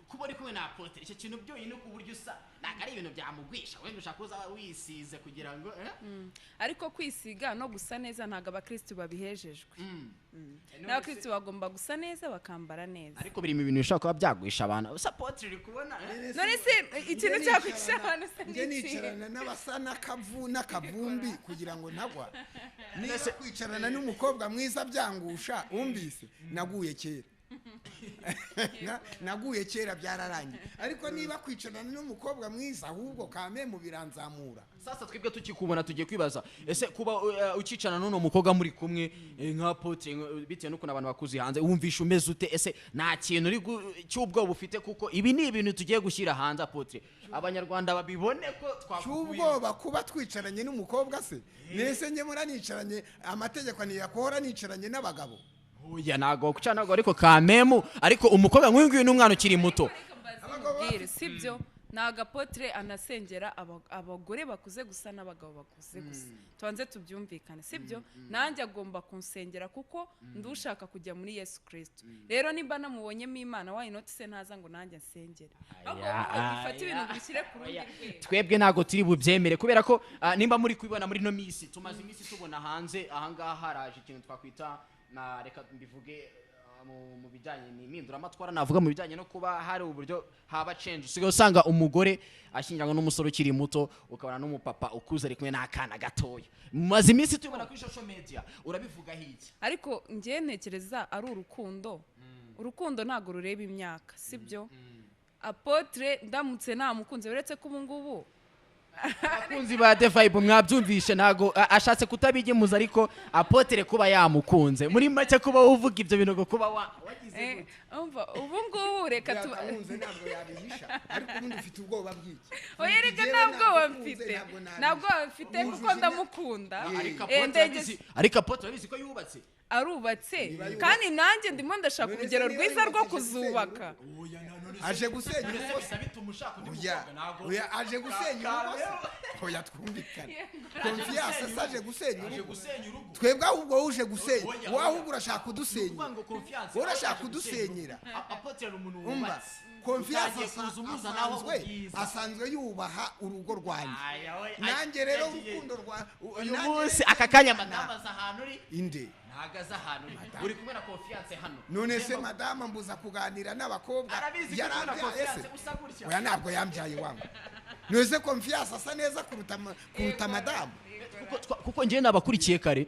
Kuba uri kumwe na Apotre icyo kintu byonyine uburyo usa ntabwo ari ibintu byamugwisha, wenda ushaka kuza wisize kugira ngo Ariko kwisiga no gusa neza ntabwo abakristo babihejejwe. N'abakristo bagomba gusa neza bakambara neza. Ariko biri mu bintu bishobora kuba byagwisha abantu. Usa Apotre uri kubona? None se ikintu cyagwisha abantu se nge nicarana n'abasa n'akavu n'akavumbi kugira ngo ntagwa. Niba kwicarana n'umukobwa mwiza byangusha, umvise naguye kera. Naguye kera byararangiye. Ariko niba kwicarana n'umukobwa mwiza ahubwo kame mu biranzamura. Sasa twebwe tukikubona tugiye kwibaza, ese kuba ukicarana n'uno mukobwa muri kumwe nka Apotre, bitewe n'ukuntu abantu bakuzi hanze, wumvisha umeze ute? Ese nta kintu uri cy'ubwoba ufite? Kuko ibi ni ibintu tugiye gushyira hanze, Apotre, abanyarwanda babibone ko twakuvuye. Cy'ubwoba kuba twicaranye n'umukobwa se? Nese njye muranicaranye, amategeko niyakohora nicaranye n'abagabo. Oya, ntago kucana ntago, ariko kamemu, ariko umukobwa nk'uyu nguyu ni umwana ukiri muto. Mubwire, sibyo? Ntabwo Apotre anasengera abagore bakuze gusa n'abagabo bakuze gusa, tubanze tubyumvikane, sibyo? Nanjye agomba kunsengera kuko ndushaka kujya muri Yesu Kirisito. Rero nimba namubonyemo Imana, why not se ntaza ngo nanjye nsengere? Ahubwo bifate ibintu bishyire ku rundi rwego. Twebwe ntabwo turi bubyemere, kubera ko nimba muri kubibona muri ino minsi, tumaze iminsi tubona hanze ahangaha haraje ikintu twakwita na, reka mbivuge, mu bijyanye n'impinduramatwara, navuga mu bijyanye no kuba hari uburyo haba change. Usigaye usanga umugore ashyingiranywe n'umusore ukiri muto, ukabona n'umupapa ukuze ari kumwe n'akana gatoya. Mumaze iminsi tubibona kuri social media, urabivuga iki? Ariko njye ntekereza ari urukundo. Urukundo ntabwo rureba imyaka, sibyo? Apotre ndamutse namukunze, uretse ko ubu ngubu Abakunzi ba The Vibe, mwabyumvishe, ntago ashatse kutabigemuza, ariko Apotre kuba yamukunze, muri make kuba uvuga ibyo bintu ngo kuba wagize gute? Umva, ubu ngubu reka tu Yatankunze ntabwo yabihisha. Ariko ubundi ufite ubwoba bw'iki? Oya, reka, Njyewe nta bwoba nagukunze, mfite. ntabwo nabihisha. Nta bwoba mfite kuko Wujuje ndamukunda. Ariko Apotre Apotre urabizi ko yubatse. Arubatse. Niba yubatse. Kandi nanjye ndimo ndashaka None se urugero niba rwiza rwo yubatse, aje gusenya kuzubaka. Aje gusenya urugo se? Bituma ushaka undi Oya, mukobwa, ntabwo oya, aje gusenya urugo se? Oya, twumvikane. Confiance se aje gusenya aje urugo? Gusenya urugo. Twebwe ahubwo wowe uje gusenya. Oya, Wowe oya. ahubwo urashaka kudusenyera. Ukuvuga ngo Confiance Wowe urashaka aje gusenya urugo. kudusenyera. Apotre ari umuntu Umva, wubatse. Confiance Utagiye kuza umuzanaho asanzwe ubwiza. asanzwe yubaha urugo rwanjye. Aya, oya, Nanjye rero yagiye. urukundo rwa Uyu nanjye munsi rero aka kanya madamu aza ahantu uri. Inde? Ntago aza ahantu uri, uri kumwe na Confiance hano. None se madamu mbuza kuganira n'abakobwa? Arabizi ko uri kumwe na Yarambyaye Confiance se? usa gutya. Oya, ntabwo yambyaye wangu. None se Confiance asa neza kuruta madamu? Kuko njyewe nabakurikiye kare,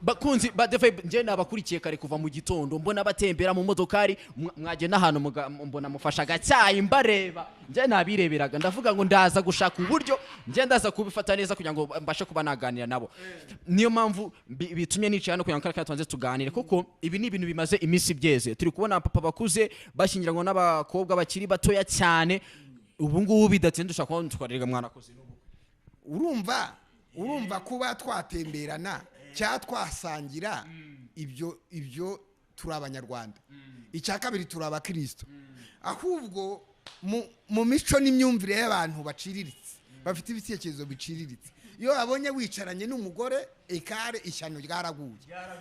bakunzi ba The Vibe, njyewe nabakurikiye kare kuva mu gitondo, mbona batembera mu modokari, mwagenda ahantu mbona mufashe agacyayi, mbareba. Njyewe nabireberaga, ndavuga ngo ndaza gushaka uburyo njyewe ndaza kubifata neza kugira ngo mbashe kuba naganira nabo. Niyo mpamvu bitumye nicaye hano kugira ngo kariya tubanze tuganire, kuko ibi ni ibintu bimaze iminsi byeze. Turi kubona papa bakuze bashyingiranwa n'abakobwa bakiri batoya cyane. Ubu ngubu bidatinze dushobora kubona twarega mwanakoze n'ubu. Urumva kuba twatemberana cyangwa twasangira, ibyo turi abanyarwanda. Icya kabiri, turi abakristo. Ahubwo mu mico n'imyumvire y'abantu baciriritse, bafite ibitekerezo biciriritse, iyo babonye wicaranye n'umugore ekare, ishyano ryaraguye.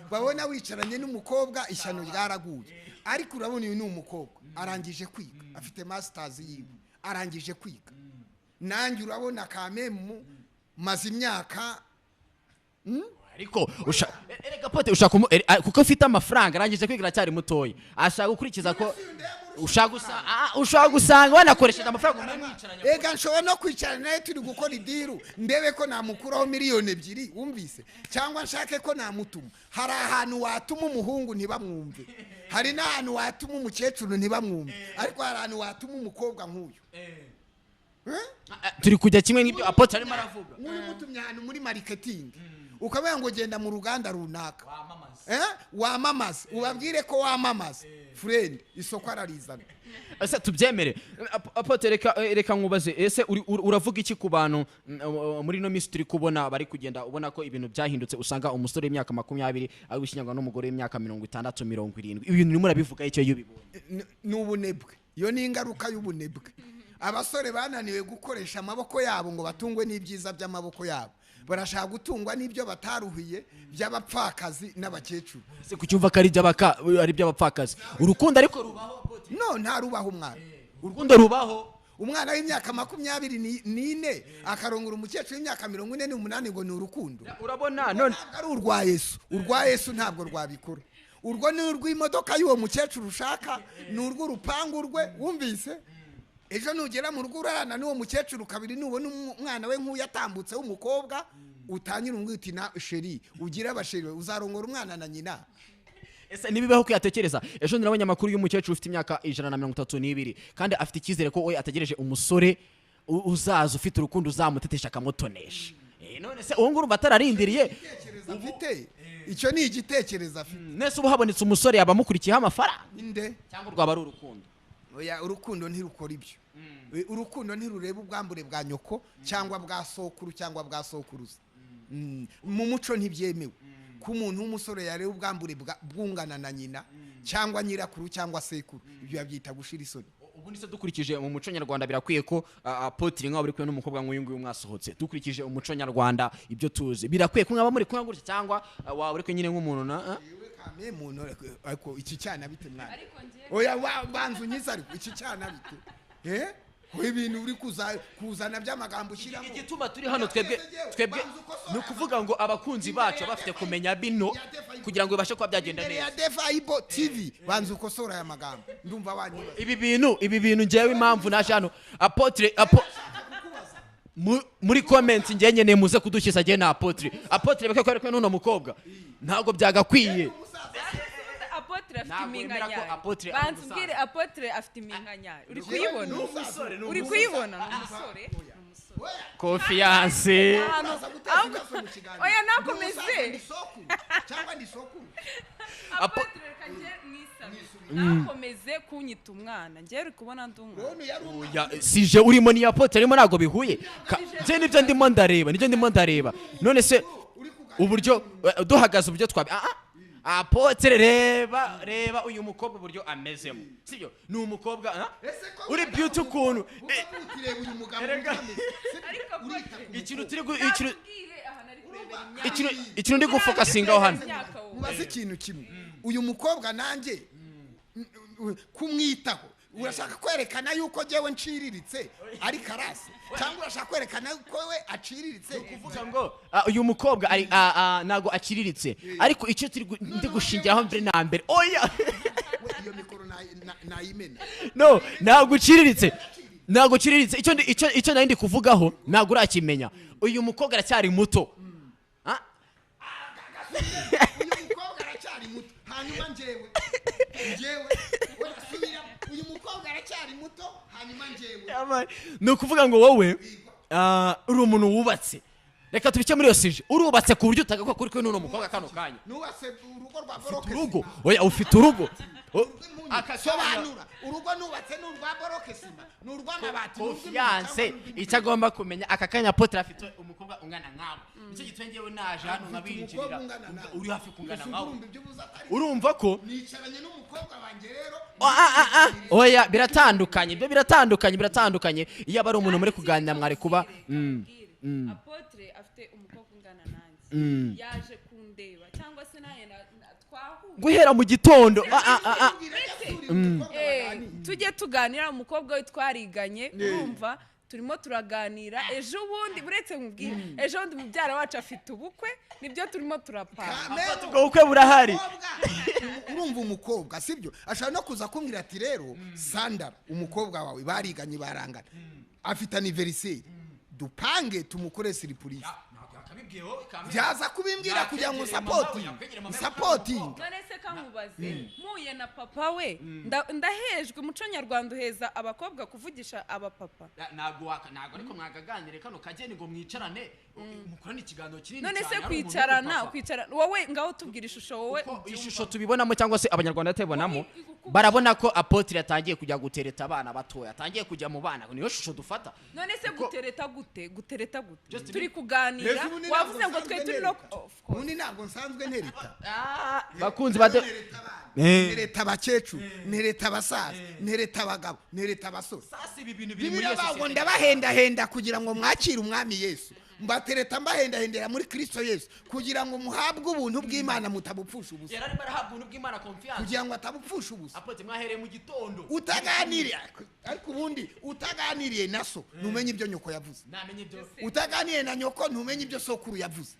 Babona wicaranye n'umukobwa, ishyano ryaraguye. Ariko urabona uyu ni umukobwa arangije kwiga, afite masters yiwe, arangije kwiga. Nanjye urabona kamemu maze imyaka. Ariko erega Pote ushaka kuko ufite amafaranga, arangije kwiga, aracyari mutoya, ashaka gukurikiza ko ushaka gusanga wanakoresheje amafaranga umwe mwicaranye. Ega nshobora no kwicarana nawe turi gukora i deal, ndebe ko namukuraho 2 miliyoni, wumvise? Cyangwa nshake ko namutuma. Hari ahantu watuma umuhungu ntibamwumve, hari n'ahantu watuma umukecuru ntibamwumve, ariko hari ahantu watuma umukobwa nk'uyu. Eh? Turi kujya kimwe n'ibyo Apotre arimo aravuga. Nk'uyu mutumye ahantu muri marketing, ukavuga ngo genda mu ruganda runaka, wamamaze, ubabwire ko wamamaza friend, isoko ararizana. Ese tubyemere? Apotre, reka nkubaze, ese uravuga iki ku bantu muri ino minsi turi kubona bari kugenda, ubona ko ibintu byahindutse, usanga umusore w'imyaka 20 ari gushyingirwa n'umugore w'imyaka 60, 70? Ibintu urimo urabivuga icyo iyo ubibonye? Ni ubunebwe. Iyo ni ingaruka y'ubunebwe. Abasore bananiwe gukoresha amaboko yabo ngo batungwe n'ibyiza by'amaboko yabo, barashaka gutungwa n'ibyo bataruhiye by'abapfakazi n'abakecuru. Ese kucyumva ko ari iby'abapfakazi? Urukundo ariko rubaho, Apotre. No, ntarubaho umwana. Urukundo rubaho. Umwana w'imyaka 24 akarongora umukecuru w'imyaka 48 ngo ni urukundo? Urabona none Ntabwo ari urwa Yesu. Urwa Yesu ntabwo rwabikora. Urwo ni urw'imodoka y'uwo mukecuru ushaka, ni urw'urupangu rwe, wumvise? Ejo nugera mu rugo urarana n'uwo mukecuru kabiri, nubona umwana we nk'uyu atambutse w'umukobwa, utangire umwita na chéri, ugire aba chéri, uzarongora umwana na nyina. Ese nibibaho ko yatekereza? Ejo nabonye amakuru y'umukecuru ufite imyaka 132, kandi afite icyizere ko we ategereje umusore uzaza ufite urukundo, uzamutetesha, akamutonesha. None se uwo nguwo urumva atararindiriye? Igitekerezo afite, icyo ni igitekerezo afite. Nese ubu habonetse umusore, yaba amukurikiyeho amafaranga? Inde? Cyangwa rwaba ari urukundo? Oya, urukundo ntirukora ibyo. Urukundo ntirureba ubwambure bwa nyoko cyangwa bwa sokuru cyangwa bwa sokuruza. Mu muco ntibyemewe ko umuntu w'umusore yareba ubwambure bwungana na nyina cyangwa nyirakuru cyangwa sekuru. Ibyo babyita gushira isoni. Ubundi se dukurikije mu muco nyarwanda, birakwiye ko apotre nk'aho uri kumwe n'umukobwa nk'uyu nguyu mwasohotse, dukurikije umuco nyarwanda, ibyo tuzi, birakwiye ko mwaba muri kumwe gutya, cyangwa waba uri kumwe nyine nk'umuntu na Yewe kame muntu, ariko iki cyana bite mwana? Ariko njye Oya, banza unyize. Ariko iki cyana bite? Ko ibintu uri kuzana by'amagambo ushyiramo. Igituma turi hano twebwe ni ukuvuga ngo abakunzi bacu baba bafite kumenya bino kugira ngo bibashe kuba byagenda Imbere ya neza. The Vibe TV, banza ukosora aya magambo, ndumva wanyubaza. Ibi bintu ngewe impamvu naje hano, apotre, muri comment ngewe nkeneye muze kudushyiza ngewe na apotre bake ko ari kumwe n'uno mukobwa, ntabwo byagakwiye. Apotre afite Ntabwo wemera ko iminkanyari. Apotre ari Banza umusaza. umbwire, apotre afite iminkanyari, uri kuyibona? Uri kuyibona? Ni umusore, ni umusore. Confiance. Ahantu- Uraza guteza ibibazo mu kiganiro. Oya, Ndi nakomeze. umusaza, ndi sokuru cyangwa ndi sokuru? Apotre, reka njye mwisabe nakomeze kunyita umwana. Njye uri kubona ndi umwana? Urabona yari umwana. Ya, sije urimo ni apotre arimo, ntabwo bihuye. Nje nibyo ndimo ndareba, nibyo ndimo ndareba. None se uburyo duhagaze, uburyo twabi apotre, reba, reba uyu mukobwa uburyo amezemo, sibyo? Ni umukobwa Ese ko uri beauty ukuntu. Utireba uyu mugabo Erega- uko ameze. Sibyo? Ariko Urita ku Ikintu mukobwa. turi ikintu Nakubwiye, aha nari kurebera imyaka. ikintu ndi gufocusingaho hano. Imyaka wowe. Mubaze ikintu kimwe, uyu mukobwa nanjye kumwitaho, urashaka kwerekana yuko jyewe nciriritse ari karasi, cyangwa urashaka kwerekana ko we aciriritse? Kuvuga ngo uyu mukobwa ari ntago akiriritse, ariko icyo turi ndi gushingiraho mbere na mbere, oya. We, iyo mikoro nayimena. No, ntabwo uciriritse, ntabwo uciriritse. Icyo nari ndi kuvugaho ntabwo urakimenya. Uyu mukobwa aracyari muto. Uyu mukobwa aracyari muto, hanyuma njyewe we, subira. Uyu mukobwa aracyari muto, hanyuma njyewe? Ni ukuvuga ngo wowe uri umuntu wubatse. Reka tubike muri iyo sujet. Urubatse ku buryo utagakwa kuri kumwe n'uno mukobwa kano kanya? Nubatse urugo rwa bloc. Urugo? Oya, ufite urugo. Aka Sobanura, urugo nubatse ni urwa bloc ciment, ni urw'amabati, ni urw'imyuka Confiance. cyangwa ni urw'imyuka? Icyo agomba kumenya aka kanya, apotre afite umukobwa ungana nkawe. Nicyo gituma ngewe naje hano nkabinjirira. Umukobwa ungana nawe. Uri hafi kungana Ese nkawe. urumva ibyo uvuze atari Urumva ko nicaranye n'umukobwa wanjye rero. Oya, biratandukanye ibyo, biratandukanye, biratandukanye. Iyo aba ari umuntu muri kuganira, mwari kuba Apotre afite umukobwa ungana nanjye, yaje kundeba cyangwa se nanjye twahuye. Guhera mu gitondo. Tujye tuganira, umukobwa we twariganye. Urumva turimo turaganira. Ejo bundi, buretse nkubwire, ejo bundi mubyara wacu afite ubukwe, nibyo turimo turapanga. Ubwo bukwe burahari. Urumva, umukobwa sibyo, ashobora no kuza kumbwira ati: "Rero Sandara, umukobwa wawe bariganye, barangana, afite anniversaire, dupange tumukore surprise." Byaza kubimbwira kugira ngo supportinge. None se kankubaze, mpuye na papa we, ndahejwe? Umuco nyarwanda uheza abakobwa kuvugisha abapapa. Ntabwo ntabwo ariko mwakaganire kano kageni ngo mwicarane, mukorane ikiganiro kinini None se cyane, ari umuntu kwicarana w'umupapa. Kwicarana wowe, ngaho tubwira ishusho wowe Uko ubyumva. ishusho tubibonamo cyangwa se abanyarwanda batayibonamo, Wowe barabona ko apotre yatangiye kujya gutereta abana batoya, atangiye kujya mu bana. Niyo shusho dufata. None se gutereta gute? Gutereta gute? Just Turi kuganira. Mbese ubundi Wavuze ntabwo ngo twe nsanzwe turi no nereta. Of course. Ubundi ntabwo nsanzwe ntereta. Bakunzi ba Nereta abana, nereta abakecuru, nereta abasaza, nereta abagabo, nereta abasore. Sasa ibi bintu biri muri Bibiliya iyo bago sosiyete. Ndabahendahenda kugira ngo mwakire umwami Yesu. Mbatereta mbahendahendera muri Kristo Yesu kugira ngo muhabwe ubuntu bw'Imana, mutabupfusha ubusa. Yari arimo arahabwa ubuntu bw'Imana, Confiance. Kugira ngo atabupfusha ubusa. Apotre, mwahereye mu gitondo. Utaganiriye, ariko ubundi utaganiriye na so ntumenye ibyo nyoko yavuze. Namenye ibyo. Utaganiriye na nyoko ntumenye ibyo sokuru yavuze.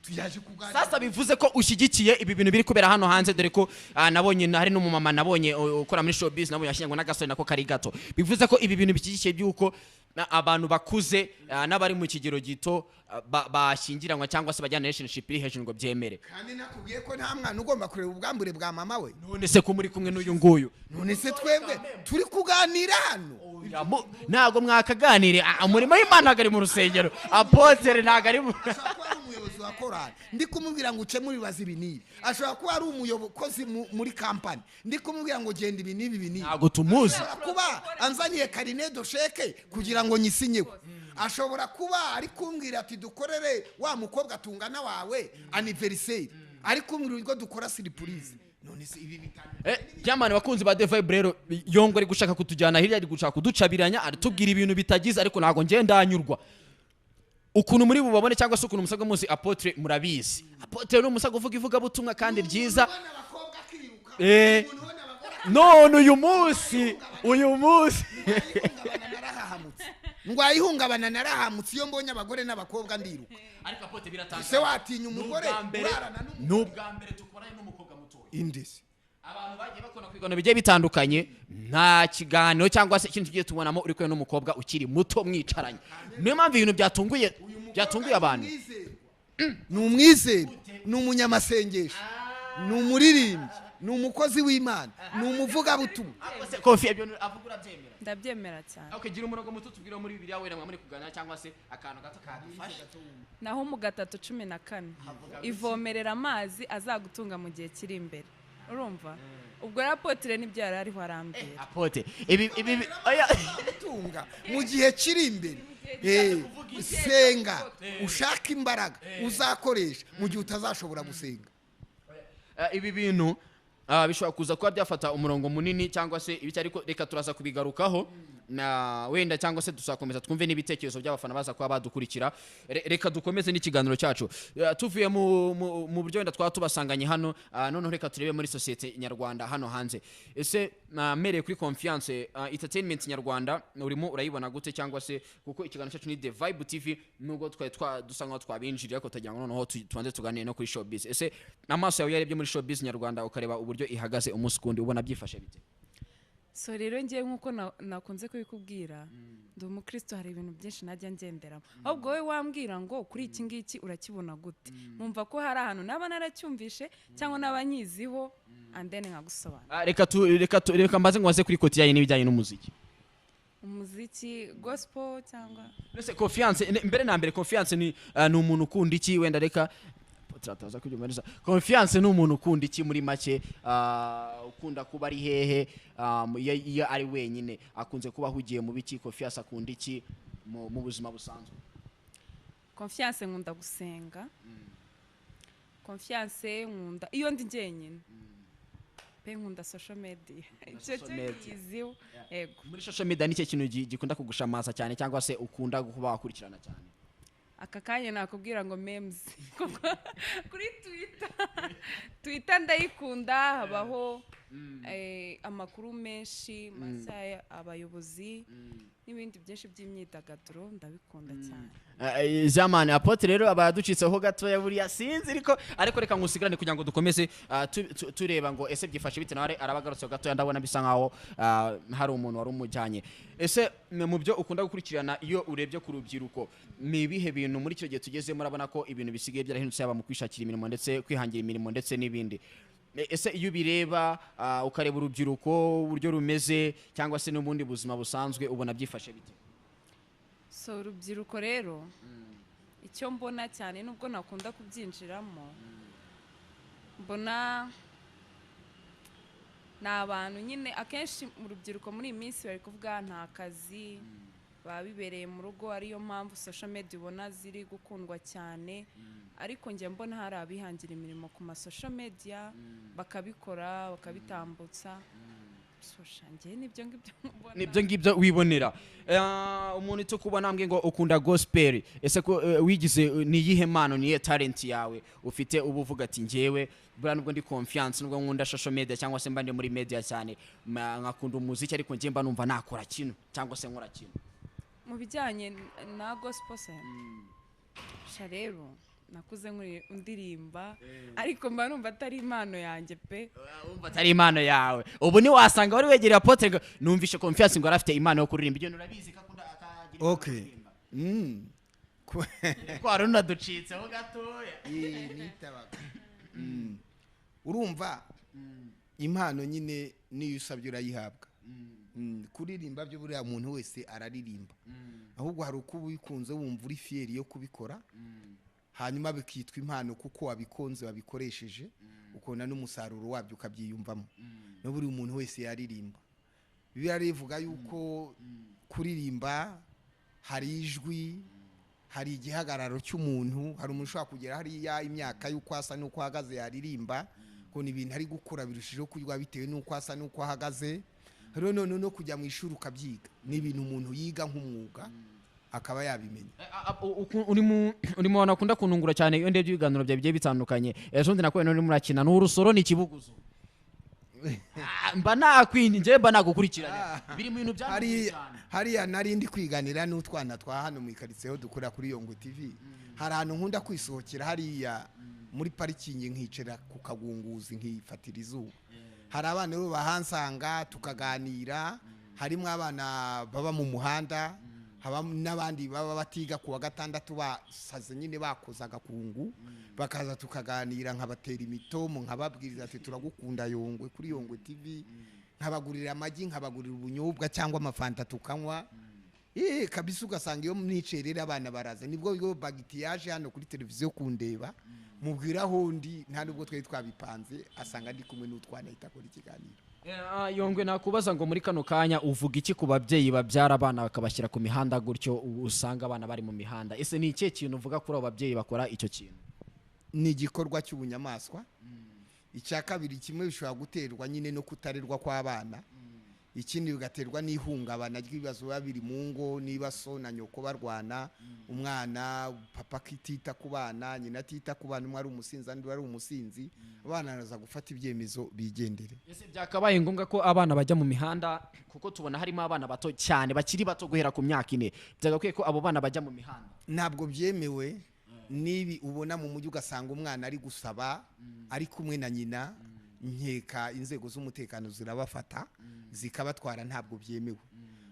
Tuyaje kuganira. Sasa bivuze ko ushyigikiye ibi bintu biri kubera hano hanze, dore ko nabonye hari n'umumama nabonye ukora muri showbiz, nabonye yashyingwa n'agasore nako kari gato. Bivuze ko ibi bintu bishyigikiye by'uko Abantu bakuze n'abari mu kigero gito bashyingiranwa cyangwa se bajyana relationship iri hejuru ngo byemere. Kandi nakubwiye ko nta mwana ugomba kureba ubwambure bwa mama we. None se ko muri kumwe n'uyu nguyu? None se twebwe turi kuganira hano? Oya, ntabwo mwakaganire. Umurimo w'Imana ntabwo ari mu rusengero, apôtre, ntabwo ari mu Ashobora kuba ari umuyobozi wa korali, ndi kumubwira ngo ukemure ibibazo ibi n'ibi. Ashobora kuba ari umuyobozi muri kampani, ndi kumubwira ngo genda ibi n'ibi, ibi n'ibi. Ntabwo tumuzi. Ashobora kuba anzaniye carnet de chèques kugira ngo nyisinyeho. Ashobora kuba ari kumbwira ati: "Dukorere wa mukobwa tungana wawe anniversaire," ari kumbwira uburyo dukora surprise. None se ibi bitandukanye? Byamani bakunzi ba The Vibe rero, Yongo ari gushaka kutujyana hirya, ari gushaka kuducabiranya, aratubwira ibintu bitagize, ariko ntabwo ngenda ndanyurwa ukuntu muri bubabone cyangwa se ukuntu musaga muzi apôtre. Murabizi, apôtre ni umusaga uvuga ivugabutumwa kandi ryiza. Ubona abakobwa akiruka. Umuntu ubona abagore None uyu munsi ihungabana narahahamutse, ndwaye ihungabana, narahamutse. Iyo mbonye abagore n'abakobwa ndiruka. Ariko apôtre, biratangaje. Ese watinya umugore urarana n'umugore? Ni ubwa mbere tukoranye n'umukobwa mutoya. Indesi? Abantu bagiye bakora ku biganiro bigiye bitandukanye, nta kiganiro cyangwa se ikintu tugiye tubonamo uri kumwe n'umukobwa ukiri muto mwicaranye. Niyo mpamvu ibintu byatunguye abantu. Ni umwizerwa, ni umunyamasengesho, ni umuririmbyi, ni umukozi w'Imana, ni umuvugabutumwa. Se Kofi, ibyo avuga urabyemera? Ndabyemera cyane. Okay, gira umurongo muto tubwire muri Bibiliya wenda muri kuganira cyangwa se akantu gato kadufasha. Naho mu 3:14: "Ivomerera amazi azagutunga mu gihe kiri imbere." Urumva ubwo rero apôtre nibyo yari ariho arambwira. Apôtre, ibi oya. Gutunga mu gihe kiri imbere. Senga ushaka imbaraga uzakoresha mu gihe utazashobora gusenga. Ibi bintu bishobora kuza kuba byafata umurongo munini cyangwa se ibiki, ariko reka turaza kubigarukaho na wenda cyangwa se tuzakomeza twumve n'ibitekerezo by'abafana baza kuba badukurikira. Reka dukomeze n'ikiganiro cyacu. Tuvuye mu buryo wenda twaba tubasanganye hano, noneho reka turebe muri sosiyete nyarwanda hano hanze. Ese mpereye kuri Confiance, entertainment nyarwanda urimo urayibona gute? Cyangwa se kuko ikiganiro cyacu ni The Vibe TV, nubwo twari dusa nkaho twabinjiriye, ariko tugira ngo noneho tubanze tuganire no kuri showbiz. Ese amaso yawe yarebye muri showbiz nyarwanda, ukareba uburyo ihagaze umunsi kundi, ubona byifashe bite? So rero ngewe nk'uko nakunze kubikubwira, ndi umukristo, hari ibintu byinshi najya ngenderamo. Ahubwo wowe wambwira ngo kuri iki ngiki urakibona gute, nkumva ko hari ahantu naba naracyumvishe cyangwa naba nyiziho, and then nkagusobanura. Reka mbaze ngo waze kuri côté yayo n'ibijyanye n'umuziki. Umuziki gospel cyangwa? Mbese Confiance, mbere na mbere Confiance ni umuntu ukunda iki? Wenda reka turataza kubyumva neza. Confiance ni umuntu ukunda iki muri make? Ukunda kuba ari hehe? Iyo ari wenyine akunze kuba ahugiye mu biki? Confiance akunda iki mu buzima busanzwe? Confiance nkunda gusenga. Confiance nkunda iyo ndi njyenyine pe, nkunda social media, icyo Social cyo media. nyiziho, yego. Muri social media ni cyo kintu gikunda kugushamaza cyane cyangwa se ukunda kuba wakurikirana cyane? Aka kanya nakubwira ngo memes, kuko kuri Twitter ndayikunda, habaho amakuru menshi mashya, abayobozi n'ibindi byinshi by'imyidagaduro, ndabikunda cyane. Jamani apôtre rero aba yaducitseho gatoya buriya, sinzi, ariko reka ngusigarane kugira ngo dukomeze tureba ngo ese byifashe bite. Nawe araba agarutseho gatoya, ndabona bisa nkaho hari umuntu wari umujyanye. Ese mu byo ukunda gukurikirana, iyo urebye ku rubyiruko, ni ibihe bintu muri icyo gihe tugezemo? Urabona ko ibintu bisigaye byarahindutse, yaba mu kwishakira imirimo ndetse kwihangira imirimo ndetse n'ibindi. Ese iyo ubireba, ukareba urubyiruko uburyo rumeze cyangwa se n'ubundi buzima busanzwe, ubona byifashe bite? So urubyiruko rero, icyo mbona cyane, nubwo nakunda kubyinjiramo, mbona ni abantu nyine akenshi mu rubyiruko muri iyi minsi bari kuvuga nta kazi, baba bibereye mu rugo, ariyo mpamvu social media ubona ziri gukundwa cyane. Ariko njya mbona hari abihangira imirimo ku ma social media, bakabikora, bakabitambutsa. So sha, njye nibyo ngibyo mbona. Nibyo ngibyo wibonera. Umuntu icyo kubona mbwe ngo ukunda gospel. Ese ko wigize ni iyihe mpano, ni iyihe talent yawe ufite uba uvuga ati: "Njyewe buriya nubwo ndi Confiance, nubwo nkunda social media cyangwa se mba ndi muri media cyane, nkakunda umuziki, ariko njye mba numva nakora kino cyangwa se nkora kino"? Mu bijyanye na gospel se sha, rero nakuze nkuri ndirimba, ariko mba numva atari impano yanjye pe. Wumva atari impano yawe. Ubu ntiwasanga wari wegereye apôtre ngo numvishe Confiance ngo arafite impano yo kuririmba? Ibyo urabizi ko akunda kutagira Okay. kuririmba. Twari unaducitseho gatoya. Nitabaga. Urumva impano nyine niyo usabye urayihabwa. Kuririmba byo buriya muntu wese araririmba, ahubwo hari uko ubikunze wumva uri fier yo kubikora, hanyuma bikitwa impano kuko wabikunze, wabikoresheje, ukabona n'umusaruro wabyo, ukabyiyumvamo. No buri muntu wese yaririmba. Bibiliya rivuga yuko kuririmba hari ijwi, hari igihagararo cy'umuntu. Hari umuntu ushobora kugera hariya imyaka y'uko asa n'uko ahagaze yaririmba, ngo ni ibintu ari gukora birushijeho kurya bitewe n'uko asa n'uko ahagaze. Rero none no kujya mu ishuri ukabyiga, ni ibintu umuntu yiga nk'umwuga akaba yabimenya. Uri mu bantu bakunda kunungura cyane iyo ndebye ibiganiro byawe bigiye bitandukanye. Ejo bundi nakubonye urimo urakina ni urusoro, ni ikibuguzo. Mba nakwinye, njyewe mba nagukurikirana, biri mu bintu byantunguye cyane. Hariya nari ndi kwiganira n'utwana twa hano mu ikaritsiye aho dukorera kuri Yongo TV. Hari ahantu nkunda kwisohokera hariya muri parikingi, nkicara ku kagunguzi nkifatira izuba. Hari abana rero bahansanga tukaganira, harimo abana baba mu muhanda, haba n'abandi baba batiga ku wa gatandatu, basaze nyine bakoze agakungu, bakaza tukaganira, nkabatera imitomo, nkababwiriza ati turagukunda Yongwe, kuri Yongwe TV, nkabagurira amagi, nkabagurira ubunyobwa cyangwa amafanta tukanywa. Kabisa ugasanga iyo mnicaye rero abana baraza. Nibwo iyo bagiti yaje hano kuri televiziyo kundeba, mubwira aho ndi, nta nubwo twari twabipanze, asanga ndi kumwe n'utwana, ahita akora ikiganiro. Yongwe, nakubaza ngo muri kano kanya uvuga iki ku babyeyi babyara abana bakabashyira ku mihanda gutyo, usanga abana bari mu mihanda? Ese ni ikihe kintu uvuga kuri abo babyeyi bakora icyo kintu? Ni igikorwa cy'ubunyamaswa. Icya kabiri, kimwe bishobora guterwa nyine no kutarerwa kw'abana, ikindi bigaterwa n'ihungabana ry'ibibazo biba biri mu ngo, niba so na nyoko barwana, umwana papa akitita ku bana, nyina atita ku bana, umwe ari umusinzi, undi ari umusinzi, abana baraza gufata ibyemezo bigendere. Ese byakabaye ngombwa ko abana bajya mu mihanda? Kuko tubona harimo abana bato cyane, bakiri bato, guhera ku myaka 4. Byagakwiye ko abo bana bajya mu mihanda? Ntabwo byemewe. Nibi ubona mu mujyi ugasanga umwana ari gusaba ari kumwe na nyina, nkeka inzego z'umutekano zirabafata zikabatwara. Ntabwo byemewe.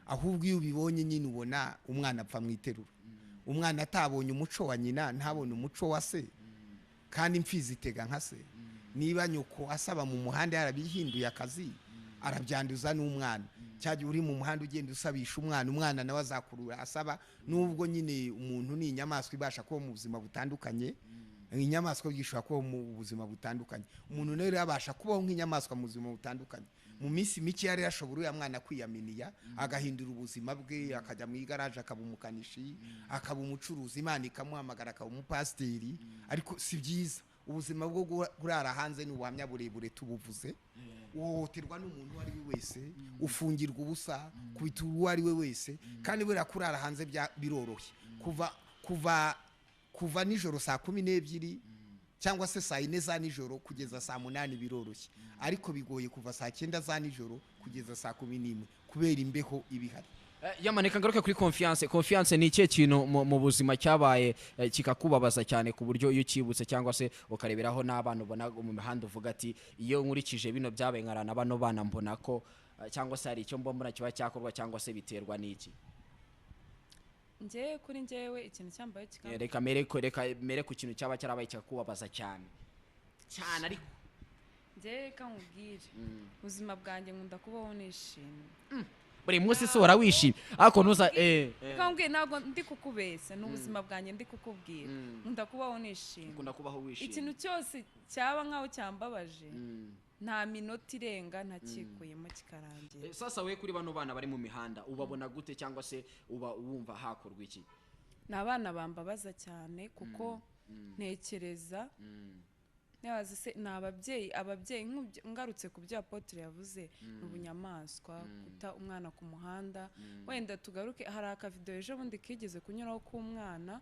Ahubwo iyo ubibonye nyine ubona umwana apfa mu iterura, umwana atabonye umuco wa nyina, ntabone umuco wa se, kandi imfizi itega nka se. Niba nyoko asaba mu muhanda yarabihinduye akazi, arabyanduza n'umwana. Cyajya uri mu muhanda ugenda usabisha umwana, umwana nawe azakurura asaba. Nubwo nyine umuntu ni inyamaswa ibasha kuba mu buzima butandukanye, inyamaswa yishobora kubaho mu buzima butandukanye, umuntu nawe rero abasha kubaho nk'inyamaswa mu buzima butandukanye. Mu minsi mike yari yashobora uriya mwana kwiyaminiya, agahindura ubuzima bwe, akajya mu igaraje akaba umukanishi, akaba umucuruzi, Imana ikamuhamagara akaba umupasiteri. Ariko si byiza ubuzima bwo kurara hanze. Ni ubuhamya burebure tubuvuze. Uhohoterwa n'umuntu uwo ari we wese, ufungirwa ubusa, kubita uwo ari we wese. Kandi buriya kurara hanze biroroshye kuva nijoro saa 12 cyangwa se saa 4 za nijoro kugeza saa 8 biroroshye, ariko bigoye kuva saa 9 za nijoro kugeza saa 11 kubera imbeho iba ihari. Yamanika ngaruke kuri Confiance. Confiance, ni ikihe kintu mu buzima cyabaye kikakubabaza cyane, ku buryo iyo ukibutse cyangwa se ukareberaho n'abana ubona mu mihanda uvuga ati iyo nkurikije bino byabaye nkarana bano bana, mbona ko cyangwa se hari icyo mbona kiba cyakorwa, cyangwa se biterwa n'iki? Njyewe, kuri njyewe, ikintu cyambaye kikaba Reka mere ku kintu cyaba cyarabaye kikakubabaza cyane cyane, ariko Njyewe reka nkubwire, ubuzima bwanjye nkunda kubaho nishimye. Buri munsi se uhora wishimye? Ariko ntuza Reka nkubwire, ntabwo ndi kukubeshya, ni ubuzima bwanjye ndi kukubwira. Nkunda kubaho nishimye. Ukunda kubaho wishimye. Ikintu cyose cyaba nkaho cyambabaje, nta minota irenga ntakikuyemo kikarangira. Sasa we, kuri bano bana bari mu mihanda ubabona gute, cyangwa se uba wumva hakorwa iki? Ni abana bambabaza cyane, kuko ntekereza ntibaze se ni ababyeyi ngarutse ku byo apotre yavuze, ni ubunyamaswa guta umwana ku muhanda. Wenda tugaruke, hari akavidewo ejo bundi kigeze kunyuraho k'umwana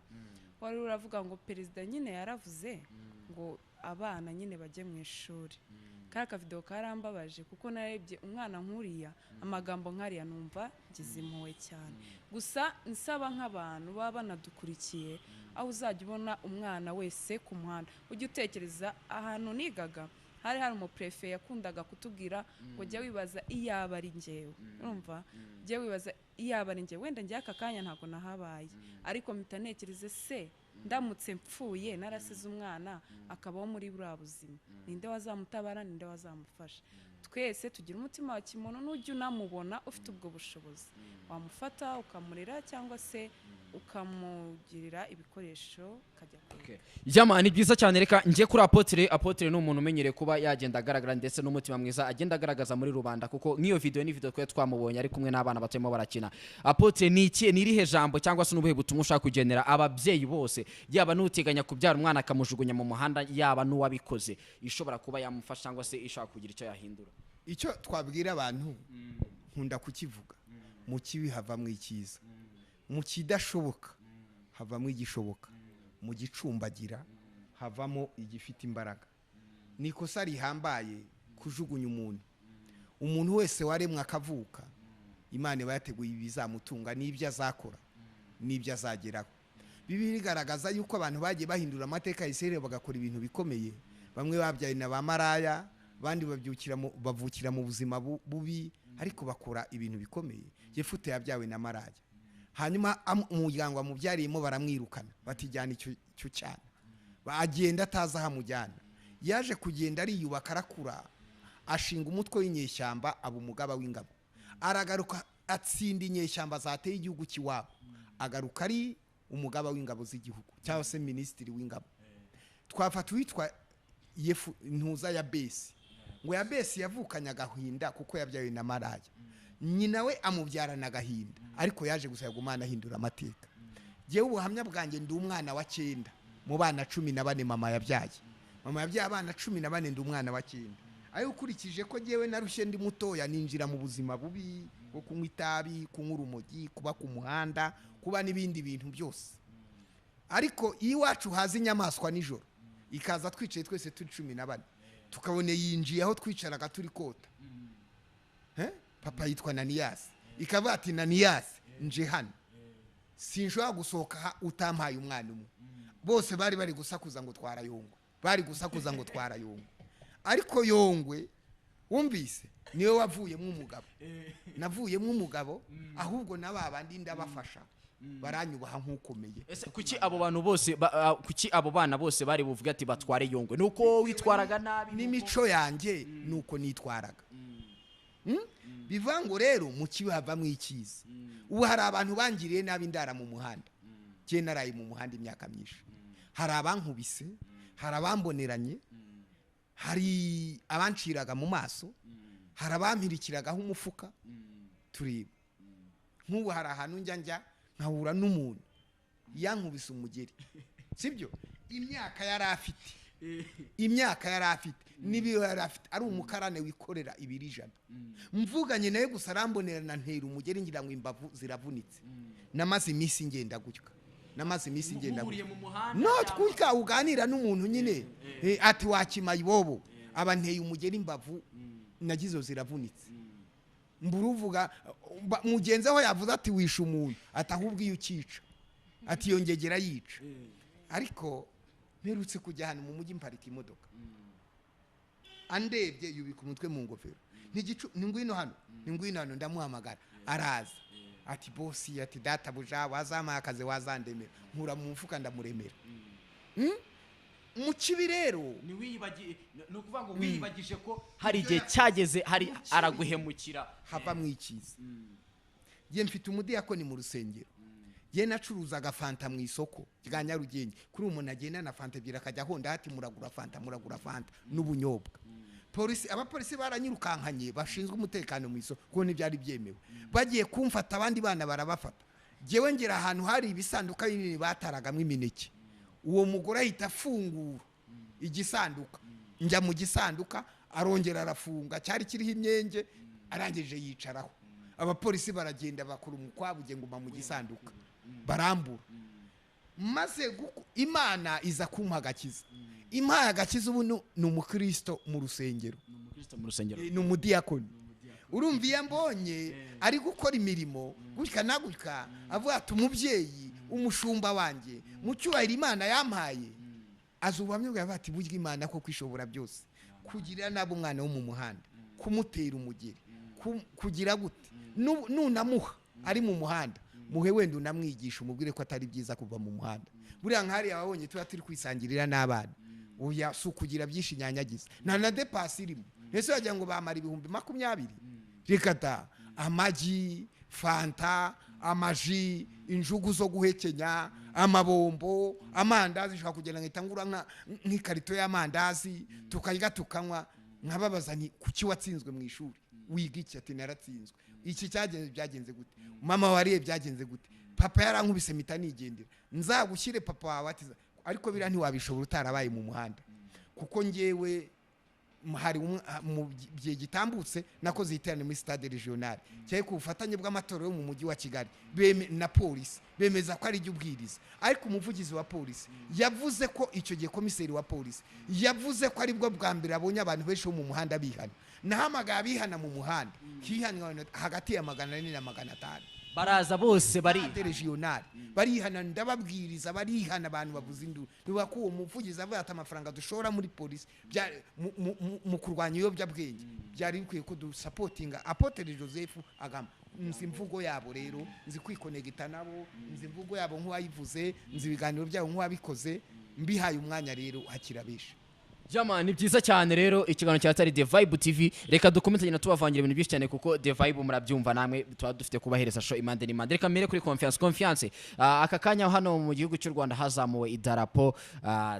wari uravuga ngo perezida nyine yaravuze ngo abana nyine bajye mu ishuri. Kariya kavidewo karambabaje, kuko narebye umwana nk'uriya, amagambo nk'ariya, numva ngize impuhwe cyane. Gusa nsaba nk'abantu baba banadukurikiye, aho uzajya ubona umwana wese ku muhanda ujye utekereza ahantu nigaga. Hari umuprefe yakundaga kutubwira ngo jya wibaza iyaba ari njyewe, urumva, jya wibaza iyaba ari njyewe, wenda njye aka kanya ntabwo nahabaye, ariko mpita ntekereze se ndamutse mpfuye narasize umwana akabaho muri buriya buzima, ninde wazamutabara, ninde wazamufasha? Twese tugira umutima wa kimuntu, n'ujya unamubona ufite ubwo bushobozi wamufata ukamurera cyangwa se ukamugirira ibikoresho ukajya kwiga. Jama ni byiza cyane. Reka njye kuri Apotre. Apotre ni umuntu umenyereye kuba yagenda agaragara ndetse n'umutima mwiza agenda agaragaza muri rubanda, kuko nk'iyo video ni video twari twamubonye ari kumwe n'abana batarimo barakina. Apotre, ni iki, ni irihe jambo cyangwa se n'ubuhe butumwa ushaka kugenera ababyeyi bose, yaba n'uteganya kubyara umwana akamujugunya mu muhanda, yaba n'uwabikoze, ishobora kuba yamufasha cyangwa se ishobora kugira icyo yahindura? Icyo twabwira abantu, nkunda kukivuga, mu kibi havamo icyiza, mu kidashoboka havamo igishoboka, mu gicumbagira havamo igifite imbaraga. Ni ikosa rihambaye kujugunya umuntu. Umuntu wese waremwe akavuka, Imana iba yateguye ibizamutunga n'ibyo azakora n'ibyo azageraho. Bibiliya igaragaza yuko abantu bagiye bahindura amateka ya Isirayeli bagakora ibintu bikomeye. Bamwe babyaye na ba maraya, abandi bavukira mu buzima bubi, ariko bakora ibintu bikomeye. Yefute yabyawe na maraya, hanyuma umuryango amubyariyemo baramwirukana, batijyana icyo cyana, agenda atazi aho amujyana. Yaje kugenda ariyubaka, arakura, ashinga umutwe w'inyeshyamba, aba umugaba w'ingabo. Aragaruka atsinda inyeshyamba zateye igihugu cy'iwabo, agaruka ari umugaba w'ingabo z'igihugu cyangwa se minisitiri w'ingabo. Twafata uwitwa Ntuza ya Besi, ngo ya Besi yavukanye agahinda kuko yabyawe na maraya, nyina we amubyarana agahinda, ariko yaje gusa yagumana ahindura amateka. Jyewe ubuhamya bwanjye, ndi umwana wa 9 mu bana 14 mama yabyaye. Mama yabyaye abana 14, ndi umwana wa 9. Ayo ukurikije ko jyewe narushye ndi mutoya, ninjira mu buzima bubi bwo kunywa itabi, kunywa urumogi, kuba ku muhanda, kuba n'ibindi bintu byose. Ariko iyo iwacu haza inyamaswa nijoro ikaza twicaye twese turi 14, tukabone yinjiye aho twicaraga turi kota. Papa yitwa Naniyasi, ikavuga ati Naniyasi nje hano, sinshobora gusohoka utampaye umwana umwe. Bose bari bari gusakuza ngo twara Yongwe, bari gusakuza ngo twara Yongwe, ariko Yongwe wumvise niwe wavuyemo umugabo. Navuyemo umugabo, ahubwo n'ababandi ndabafasha, baranyubaha nk'ukomeye. Ese kuki abo bantu bose kuki abo bana bose bari buvuga ati batware Yongwe? Nuko witwaraga nabi, n'imico yanjye nuko nitwaraga. Bivuga ngo rero mu kibi havamo icyiza. Ubu hari abantu bangiriye nabi ndara mu muhanda. Jye naraye mu muhanda imyaka myinshi. Hari abankubise, hari abamboneranye, hari abanciraga mu maso, hari abampirikiragaho umufuka. Tureba nk'ubu hari ahantu njya nkahura n'umuntu yankubise umugeri, sibyo? Imyaka yari afite, imyaka yari afite n'ibiro yari afite, ari umukarane wikorera 200. Mvuganye nawe gusa arambonerana, ntera umugeri ngira ngo imbavu ziravunitse. Namaze iminsi ngenda gutya, namaze iminsi ngenda gutya. No twika uganira n'umuntu nyine, ati wakimaye ibobo, aba nteye umugeri imbavu nagizo ziravunitse. Mburuvuga mugenzi aho yavuze ati wishe umuntu, atahubwo iyo ukica, ati yongegera yica. Ariko mperutse kujya hano mu mujyi mparika imodoka, andebye yubika umutwe mu ngofero, ni ngwino hano, ni ngwino hano, ndamuhamagara araza, ati bosi, ati data buja, wazampaye akazi, wazandemera. Nkura mu mufuka ndamuremera. Mu kibi rero ni ukuvuga ngo wiyibagije ko hari igihe cyageze hari araguhemukira, hava mu icyiza. Jye mfite umudiyakoni mu rusengero, jye nacuruzaga fanta mu isoko rya Nyarugenge. Kuri umuntu agenda na fanta ebyiri akajya ahonda ati muragura fanta, muragura fanta n'ubunyobwa. Polisi, abapolisi baranyirukankanye bashinzwe umutekano mu isoko kuko ntibyari byemewe. Bagiye kumfata abandi bana barabafata. Jyewe ngera ahantu hari ibisanduka binini bataragamo imineke, uwo mugore ahita afungura igisanduka, njya mu gisanduka arongera arafunga, cyari kiriho imyenge, arangije yicaraho. Abapolisi baragenda bakora umukwabu nguma mu gisanduka barambura. Maze Imana iza kumpa agakiza. Impaye agakiza ubu ni umukristo mu rusengero, ni umudiyakoni. Urumva iyo mbonye ari gukora imirimo gutya na gutya, avuga ati umubyeyi umushumba wanjye mu cyubahiro Imana yampaye, azi ubuhamya bwawe ati burya Imana ko kwishobora byose. Kugirira nabi umwana wo mu muhanda, kumutera umugeri, kugira gute, nunamuha ari mu muhanda, muhe wenda unamwigisha, umubwire ko atari byiza kuva mu muhanda. Buriya nk'hariya wabonye tuba turi kwisangirira n'abana, oya, si ukugira byinshi nyanyagiza, nta na dépense irimo. Ese wagira ngo bamara 20,000? Reka da. Amagi, fanta, amaji, injugu zo guhekenya, amabombo, amandazi. Nshobora kugenda nkahita ngura nk'ikarito y'amandazi, tukarya, tukanywa. Nkababaza nti: "Kuki watsinzwe mu ishuri? Wiga iki?" Ati: "Naratsinzwe." "Iki cyagenze, byagenze gute? Mama wariye, byagenze gute?" "Papa yarankubise, mpita nigendera." "Nzagushyire papa wawe." Ati: "Ariko biriya ntiwabishobora utarabaye mu muhanda." Kuko njyewe hari mu gihe gitambutse nakoze iterane muri stade regional, cyari ku bufatanye bw'amatorero yo mu mujyi wa Kigali na polisi, bemeza ko ari ubwiriza. Ariko umuvugizi wa polisi yavuze ko icyo gihe komiseri wa polisi yavuze ko aribwo bwa mbere abonye abantu benshi bo mu muhanda bihana. Nahamagaye abihana mu muhanda, hihanwa hagati ya 400 na 500. Baraza bose bari Stade regional, barihana, ndababwiriza, barihana, abantu bavuza induru. Bivuga ko uwo muvugizi avuga ati amafaranga dushora muri polisi mu kurwanya ibiyobyabwenge, byari bikwiye ko dusapotinga Apotre Joseph Agama. Nzi imvugo yabo rero, nzi kwikonegita nabo, nzi imvugo yabo nk'uwayivuze, nzi ibiganiro byabo nk'uwabikoze. Mbihaye umwanya rero, hakira benshi. Jama, ni byiza cyane rero. Ikiganiro cya Tari The Vibe TV, reka dukomeze tugenda tubavangira ibintu byinshi cyane, kuko The Vibe murabyumva namwe, tuba dufite kubahereza show impande n'impande. Reka mbere kuri Confiance. Confiance, aka kanya hano mu gihugu cy'u Rwanda hazamuwe idarapo,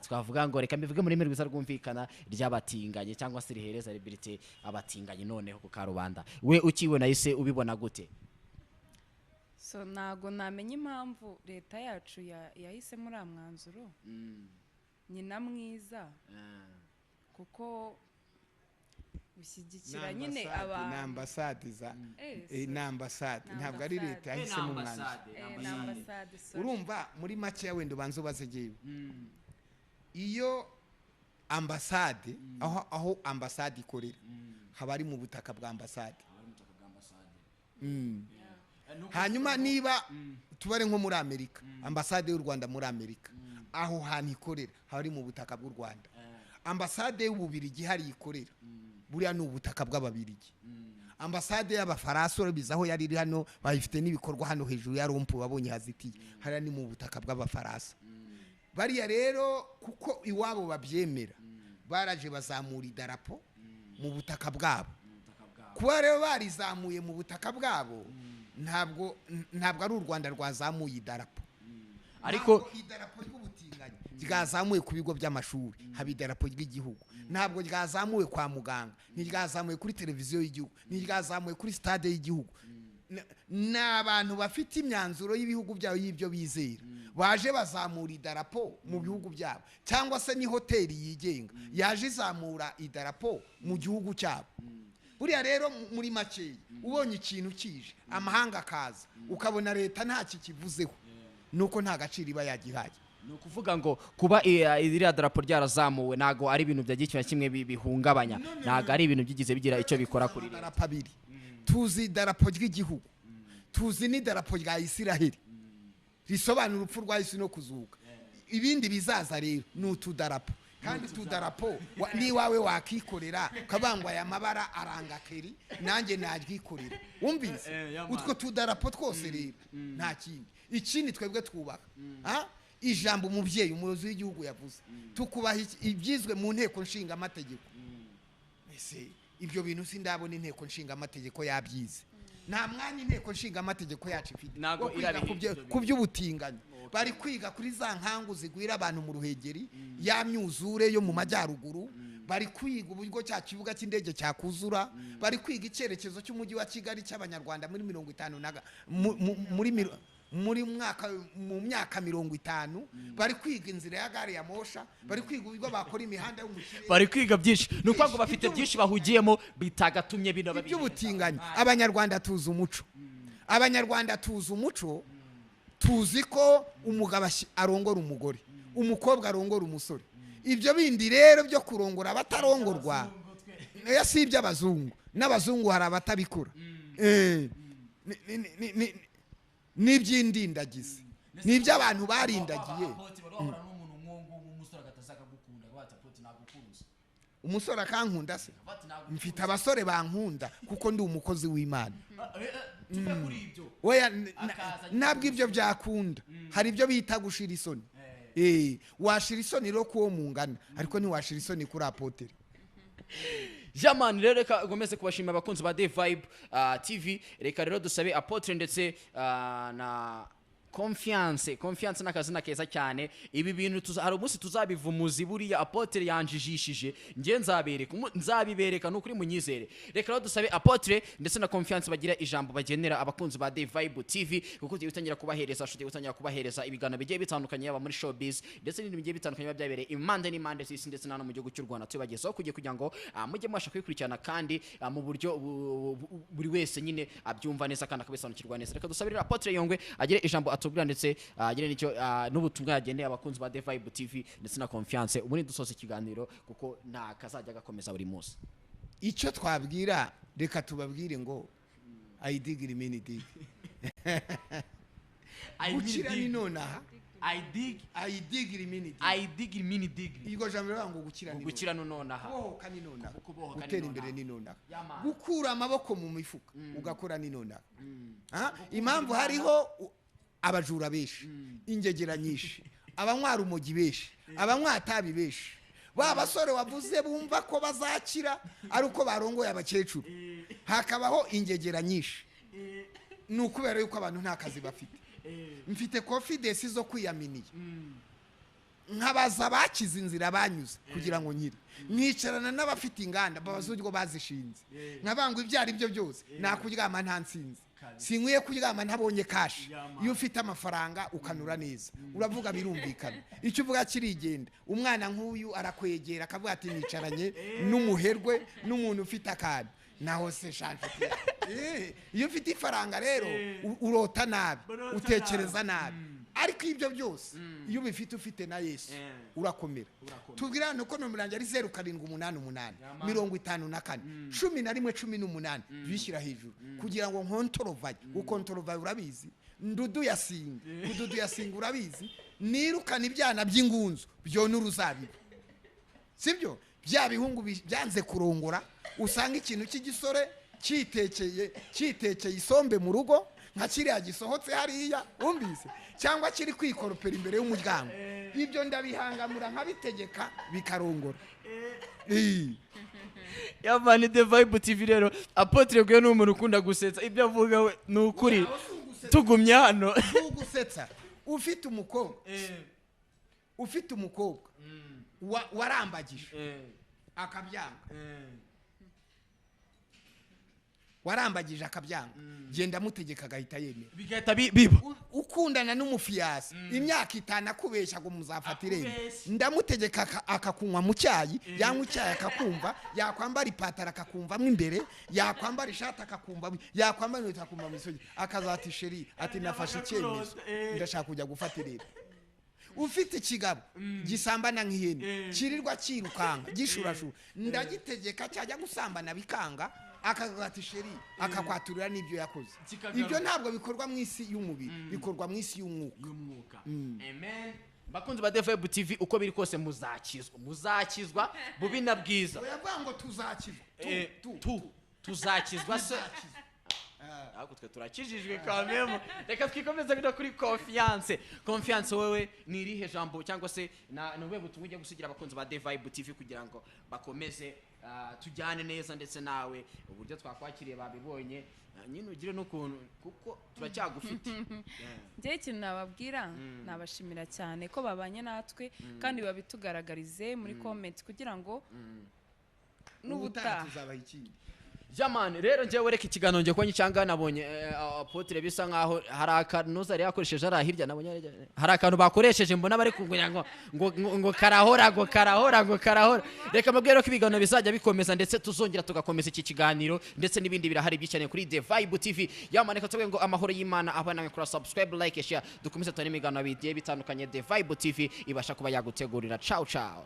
twavuga ngo, reka mbivuge mu rurimi rwiza rwumvikana, ry'abatinganyi, cyangwa se rihereza liberté abatinganyi. Noneho ku karubanda, we ukibona ise ubibona gute? So ntago namenya impamvu leta yacu yahisemo uriya mwanzuro. Nyina mwiza, kuko ushyigikira nyine Ni abantu. ambasade za Sorry. Ni ambasade, Ni ntabwo ari ambasade. leta yahisemo umwanzuro. Ni ambasade, sorry. Urumva, muri makeya, wenda ubanza ubaze jyewe, iyo ambasade, aho ambasade ikorera haba ari mu butaka bwa ambasade. Hanyuma niba tubare nko muri Amerika, ambasade y'u Rwanda muri Amerika, aho hantu ikorera haba ari mu butaka bw'u Rwanda. Ambasade y'Ububirigi hari ikorera, buriya ni ubutaka bw'Ababirigi. Ambasade y'Abafaransa, urabizi aho yari iri hano, bayifite n'ibikorwa hano hejuru ya rond-point, wabonye hazitiye hariya, ni mu butaka bw'Abafaransa. Bariya rero, kuko iwabo babyemera, baraje bazamura idarapo mu butaka bwabo. Kuba rero barizamuye mu butaka bwabo, ntabwo ari u Rwanda rwazamuye idarapo. Ariko Ntabwo idarapo ry'ubutinganyi ryazamuwe ku bigo by'amashuri, haba idarapo ry'igihugu. Ntabwo ryazamuwe kwa muganga, ntiryazamuwe kuri televiziyo y'igihugu, ntiryazamuwe kuri stade y'igihugu. Ni abantu bafite imyanzuro y'ibihugu byabo y'ibyo bizera, baje bazamura idarapo mu bihugu byabo, cyangwa se ni hoteli yigenga yaje izamura idarapo mu gihugu cyabo. Buriya rero muri makeya, ubonye ikintu kije, amahanga akaza, ukabona leta nta kikivuzeho, nuko nta gaciro iba yagihaye. Ni ukuvuga ngo kuba iriya darapo ryarazamuwe ntabwo ari ibintu byagira ikintu na kimwe bihungabanya, ntabwo ari ibintu byigize bigira icyo bikora kuri leta. Amadarapo abiri tuzi: idarapo ry'igihugu tuzi, n'idarapo rya Isiraheli risobanura urupfu rwa Yesu no kuzuka. Ibindi bizaza rero ni utudarapo, kandi utudarapo n'iwawe wakikorera, ukabangwa aya mabara aranga keri, nanjye naryikorera. Wumvise utwo tudarapo twose rero, nta kindi. Ikindi twebwe twubaka, ijambo umubyeyi, umuyobozi w'igihugu yavuze, tukubaha ibyizwe mu nteko nshingamategeko. Ese ibyo bintu sindabona inteko nshingamategeko yabyize. Nta mwanya inteko nshingamategeko yacu ifite Ntabwo wo kwiga irabiha ibyo ku by'ubutinganyi. Bari kwiga kuri za nkangu zigwira abantu mu Ruhengeri, ya myuzure yo mu majyaruguru, bari kwiga uburyo cya kibuga cy'indege cyakuzura, bari kwiga icyerekezo cy'umujyi wa Kigali cy'Abanyarwanda muri 50 na muri mwaka, mu myaka 50, bari kwiga inzira ya gari ya mosha, bari kwiga uburyo bakora imihanda yo mu kirere. Bari kwiga byinshi, ni ukuvuga ngo bafite byinshi bahugiyemo bitagatumye bino babihereza. Iby'ubutinganyi, Abanyarwanda tuzi umuco. Abanyarwanda tuzi umuco, tuzi ko umugabo arongora umugore, umukobwa arongora umusore. Ibyo bindi rero byo kurongora abatarongorwa, oya, si iby'abazungu. N'abazungu hari abatabikora. N'iby'indindagizi, ni iby'abantu barindagiye. Umusore akankunda se? Mfite abasore bankunda kuko ndi umukozi w'Imana. Tuve kuri ibyo. Oya, Akaza ntabwo ibyo byakunda. Hari ibyo bita gushira isoni. Washira isoni rero kuwo mungana, ariko ntiwashira isoni kuri apotere. Jamani, rero reka nkomeze kubashimira abakunzi ba The Vibe TV. Reka rero dusabe apotre ndetse na Confiance. Confiance n'akazina keza cyane. Ibi bintu hari umunsi tuzabivumuzi. Buriya apotre yanjijishije, njye nzabereka, nzabibereka ni ukuri, munyizere. Reka rero dusabe apotre ndetse na Confiance bagira ijambo bagenera abakunzi ba The Vibe TV, kuko tugiye gutangira kubahereza, tugiye gutangira kubahereza ibiganiro bigiye bitandukanye, yaba muri showbiz ndetse n'ibindi bigiye bitandukanye biba byabereye impande n'impande z'isi ndetse na hano mu gihugu cy'u Rwanda, tubagezaho kugira ngo mujye mubasha kubikurikirana kandi mu buryo buri wese nyine abyumva neza kandi akabisobanukirwa neza. Reka dusabe rero apotre Yongwe agire ijambo atubwira ndetse agire n'icyo n'ubutumwa yageneye abakunzi ba The Vibe TV ndetse na Confiance, ubundi dusoza ikiganiro kuko nta kazajya gakomeza buri munsi. Icyo twabwira, reka tubabwire ngo ayidigiri mini digi. Gukira ni nonaha. I dig. Ayidigiri mini digi. I dig mini dig. Iryo jambo riravuga ngo gukira ni Gukira ni nonaha. Kubohoka ni nonaha. Kubohoka ni Gutera nonaha. imbere ni nonaha. Yamana. Gukura amaboko mu mifuka ugakora ni nonaha. Impamvu hariho abajura benshi, ingegera nyinshi, abanywa urumogi benshi, abanywa tabi benshi, ba basore wavuze bumva ko bazakira ari uko barongoye abakecuru, hakabaho ingegera nyinshi, ni ukubera yuko abantu nta kazi bafite. Mfite confidence zo kwiyaminiya, nkabaza bakize inzira banyuze kugira ngo nkire, nkicarana n'abafite inganda babaza uburyo bazishinze, nkabangwa ibyo ari byo byose. Nakuryama nta nsinzi, sinkwiye kuryama ntabonye cash. Iyo ufite amafaranga ukanura neza, uravuga birumvikana, icyo uvuga kirigenda. Umwana nk'uyu arakwegera akavuga ati nicaranye n'umuherwe n'umuntu ufite akantu, naho se sha nshuti yanjye. Iyo ufite ifaranga rero urota nabi, utekereza nabi, ariko ibyo byose iyo ubifite, ufite na Yesu, urakomera. Tubwira hano ko nomero yanjye ari 0788 54 11 18. Bishyira hejuru kugira ngo nkontorovaye. Gukontorovaye urabizi, ndudu yasinga kududu yasinga urabizi, nirukana ibyana by'ingunzu byona uruzabibu, sibyo? Bya bihungu byanze kurongora, usanga ikintu cy'igisore cyitekeye cyitekeye isombe mu rugo nka kiriya gisohotse hariya wumvise, cyangwa kiri kwikoropera imbere y'umuryango. Ibyo ndabihangamura nkabitegeka bikarongora. Yamani, The Vibe TV rero, apotre gwe ni umuntu ukunda gusetsa, ibyo avuga we ni ukuri, tugumye hano. Ugusetsa, ufite umukobwa, ufite umukobwa warambagije akabyanga, warambagije akabyanga, genda mutegeka agahita yemera. Bigahita biba. Ukundana n'umufiyasi imyaka 5 akubeshya ngo muzafata irembo, Akubeshya. ndamutegeka akakunywa mu cyayi, yanywa icyayi akakumva, yakwambara ipataro akakumvamo imbere, yakwambara ishati akakumva, yakwambara inkweto akumva mu isogi, akazata isheri ati nafashe icyemezo, ndashaka kujya gufata irembo. Ufite ikigabo gisambana nk'ihene, kirirwa kirukanka gishurashura, ndagitegeka cyajya gusambana bikanga, akazata isheri akakwaturira n'ibyo yakoze. Kikagaruka. Ibyo ntabwo bikorwa mu isi y'umubiri, bikorwa mu isi y'umwuka. Y'umwuka. Amen. Bakunzi ba The Vibe TV, uko biri kose muzakizwa, muzakizwa bubi na bwiza. Oya, ngo tuzakizwa tu, tu, Tuzakizwa se, ariko twe turakijijwe kamemo. Reka twikomeze no kuri Confiance. Confiance, wowe ni irihe jambo cyangwa se ni ubuhe butumwa ugiye gusigira abakunzi ba The Vibe TV kugira ngo bakomeze tujyane neza, ndetse nawe uburyo twakwakiriye babibonye, nyine ugire n'ukuntu kuko turacyagufite? Njyewe ikintu nababwira, nabashimira cyane ko babanye natwe, kandi babitugaragarize muri comment kugira ngo Ubutaha n'ubutaha tuzabaha ikindi. Jamani, rero njyewe reka ikiganiro njye kuba cyangwa nabonye apotre bisa nkaho hari akanuza yari yakoresheje ari hirya, nabonye hari akantu bakoresheje, mbona bari kugira ngo karahora, ngo karahora, ngo karahora. Reka mbabwire ko ibiganiro bizajya bikomeza, ndetse tuzongera tugakomeza iki kiganiro, ndetse n'ibindi birahari byinshi kuri The Vibe TV. Yamani, reka tubwire ngo amahoro y'Imana aho nawe kuri subscribe, like, share, dukomeze tubone ibiganiro bigiye bitandukanye The Vibe TV ibasha kuba yagutegurira. Ciao ciao.